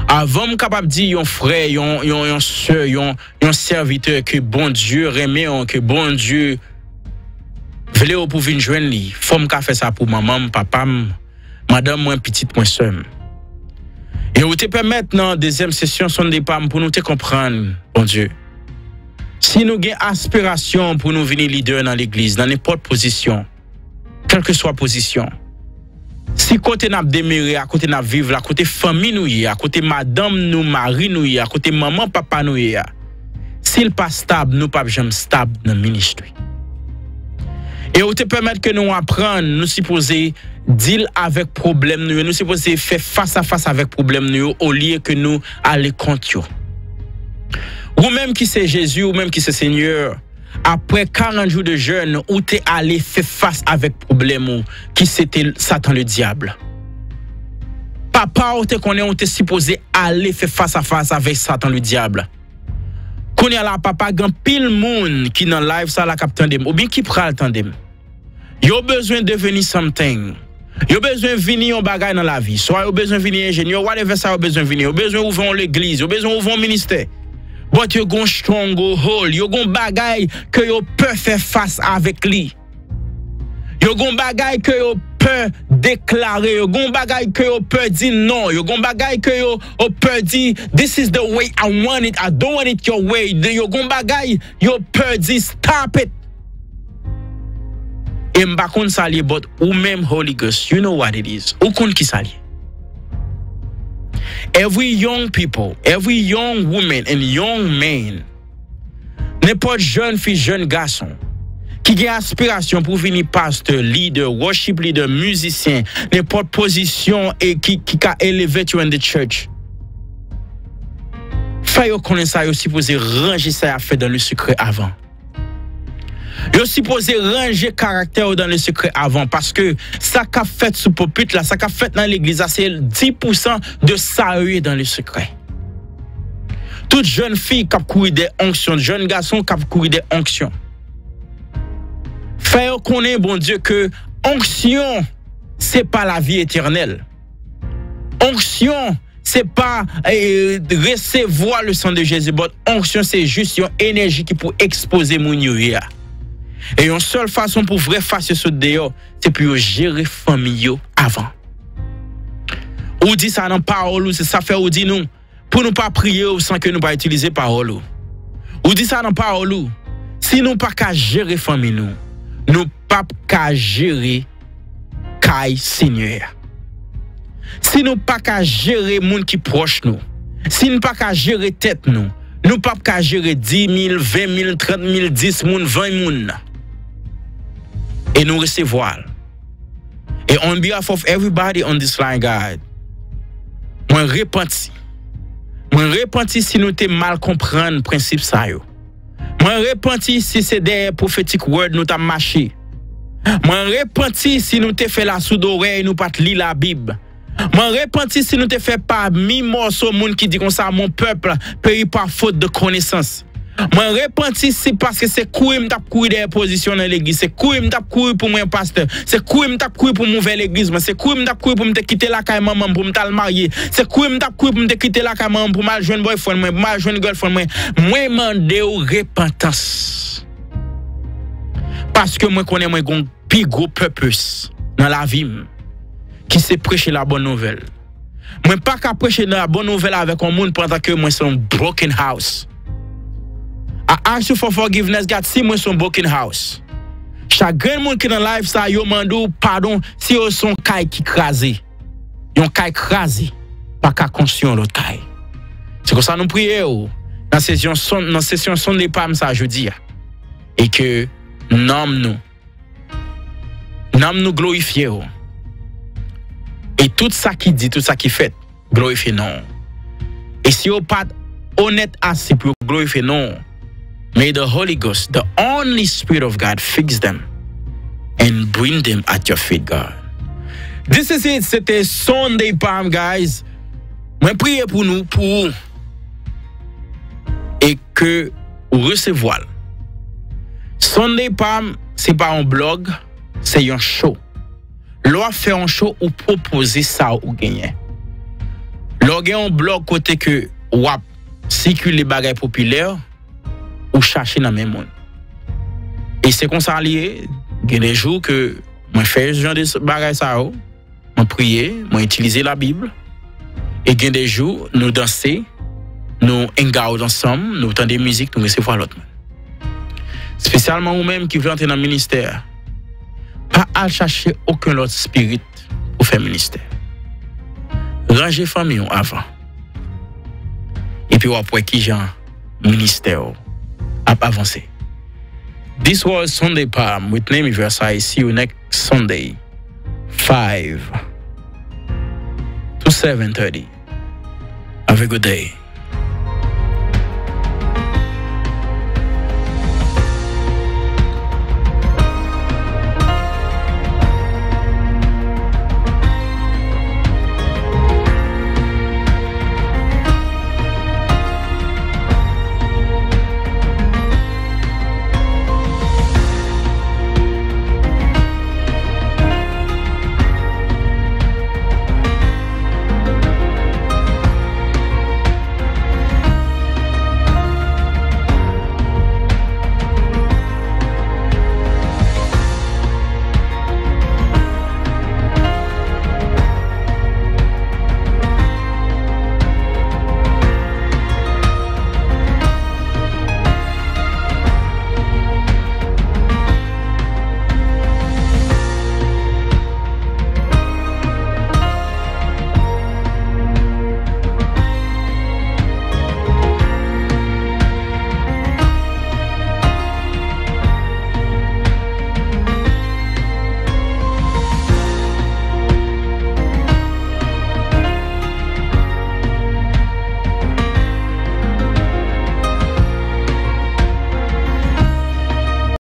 Avan m kapab di yon frè, yon, yon, yon sè, yon, yon sèvitè ke Bondye renmen w, ke Bondye vle w pou vin jwenn li, fò m ka fè sa pou manman m, papa m, madanm mwen, pitit mwen, sè m. E ou te pèmèt nan dezyèm sesyon Sunday pa m pou nou te konprann, Bondye, si nou gen aspirasyon pou nou vini lidè nan legliz, nan nenpòt pozisyon, kèlkeswa pozisyon, si kote n ap demere a, kote n ap viv la, kote fanmi nou ye a, kote madanm nou, mari nou ye a, kote manman, papa nou ye a, si l pa stab, nou p ap janm stab nan ministri. E ou te pèmèt ke nou aprann, nou sipoze deal avèk pwoblèm nou yo, nou sipoze fè fas a fas avèk pwoblèm nou yo, olye ke nou ale kont yo. Ou menm ki se Jezi, ou menm ki se Senyè, apre karant jou de jèn, ou te ale fè fas avèk pwoblèm ou, ki se te Satan Ledyab. Papa w te konnen ou te sipoze ale fè fas a fas avèk Satan Ledyab. Kounye a la, papa, gen anpil moun ki nan live sa la k ap tande m, oubyen ki pral tande m. Yo bezwen deveni something. Yo bezwen vini yon bagay nan lavi. Swa yo bezwen vini enjenyè, whatever sa yo bezwen vini. Yo bezwen ouvè yon legliz, yo bezwen ouvè yon ministè. But yo gon stronghold, yo gon bagay ke yo pè fè fas avèk li. Yo gon bagay ke yo pè deklare, yo gon bagay ke yo pè di non, yo gon bagay ke yo, yo pè di, "This is the way I want it, I don't want it your way." Yo gon bagay yo pè di, "Stop it." E m pa konn sa l ye, but ou menm, Holy Ghost, you know what it is. Ou konn ki sa l ye. Every young people, every young woman and young man, nenpòt jèn fi, jèn gason ki gen aspirasyon pou vini pastè, lidè, worship leader, mizisyen, nenpòt pozisyon e ki, ki ka elevate you in the church, fè yo konnen sa, yo sipoze ranje sa y ap fè dans le secret avan. Yo sipoze ranje karaktè yo dans le secret avan, paske sa k ap fèt sou pipit la, sa k ap fèt nan legliz la, se dis pousan de sa yo ye dans le secret. Tout jèn fi k ap kouri dèyè onksyon, jèn gason k ap kouri dèyè onksyon, fè yo konnen, Bondye, ke onksyon se pa lavi etènèl. Onksyon se pa, eh, resevwa le sang de Jésus, but onksyon se jis yon enèji ki pou ekspoze moun yo ye a. E yon sèl fason pou vrè fas yo sot deyò, se pou yo jere fanmi yo avan. Ou di sa nan pawòl ou, se sa fè ou di nou pou nou pa priye ou san ke nou pa itilize pawòl ou. Ou di sa nan pawòl ou, si nou pa ka jere fanmi nou, nou p ap ka jere kay Senyè a. Si nou pa ka jere moun ki pwòch nou, si nou pa ka jere tèt nou, nou p ap ka jere dis mil, ven mil, trant mil, dis moun, ven moun. E nou resevwa l. E on behalf of everybody on this line, God, mwen repanti. Mwen repanti si nou te mal konprann prensip sa yo. Mwen repanti si se dèyè prophetic word nou t ap mache. Mwen repanti si nou te fè lasoudorèy, nou pa t li Labib. Mwen repanti si nou te fè pami mòso moun ki di konsa, "Mon peuple périt par faute de connaissance." Mwen repanti si paske se kouri m t ap kouri dèyè pozisyon nan legliz, se kouri m t ap kouri pou mwen pastè, se kouri m t ap kouri pou m ouvè legliz mwen, se kouri m t ap kouri pou m te kite lakay manman m pou m t al marye, se kouri m t ap kouri pou m te kite lakay manman m pou m al jwenn boyfriend mwen, pou m al jwenn girlfriend mwen. Mwen mande w repantans. Paske mwen konnen mwen gon pi gwo purpose nan lavi m, ki se preche la bonne nouvelle. Mwen pa ka preche nan bon nouvèl avèk yon moun pandan ke mwen se yon broken house. I ask you for forgiveness, God, si mwen se yon broken house. Chak grenn moun ki nan live sa, yo mande w padon si yo se yon kay ki kraze. Yon kay kraze pa ka konstwi yon lòt kay. Se konsa nou priye w nan sesyon, nan sesyon Sunday Palm sa jodi a. E ke nanm nou, nanm nou glorifye w. E tout sa ki di, tout sa ki fèt, glorifye non w. E si yo pa t onèt ase pou yo glorifye non w, may the Holy Ghost, the only Spirit of God, fix them and bring them at your feet, God. This is it. Se te Sunday Palm, guys. Mwen priye pou nou, pou ou, e ke ou resevwa l. Sunday Palm, se pa yon blòg, se yon show. Lè w ap fè yon show, ou pwopoze sa ou genyen. Lè w gen yon blòg kote ke w ap sikile bagay popilè, ou chache nan men moun. E se konsa li ye. Gen de jou ke mwen fè jan de bagay sa yo. Mwen priye, mwen itilize Labib. E gen de jou, nou danse, nou hang out ansanm, nou tande mizik, nou resevwa lòt moun. Espesyalman ou menm ki vle antre nan ministè a, pa al chache okenn lòt spirit pou fè ministè. Ranje fanmi w avan. Epi w ap wè kijan ministè w ap avanse. This was Sunday Palm with Nemy Versailles. See you next Sunday, five to seven thirty. Have a good day.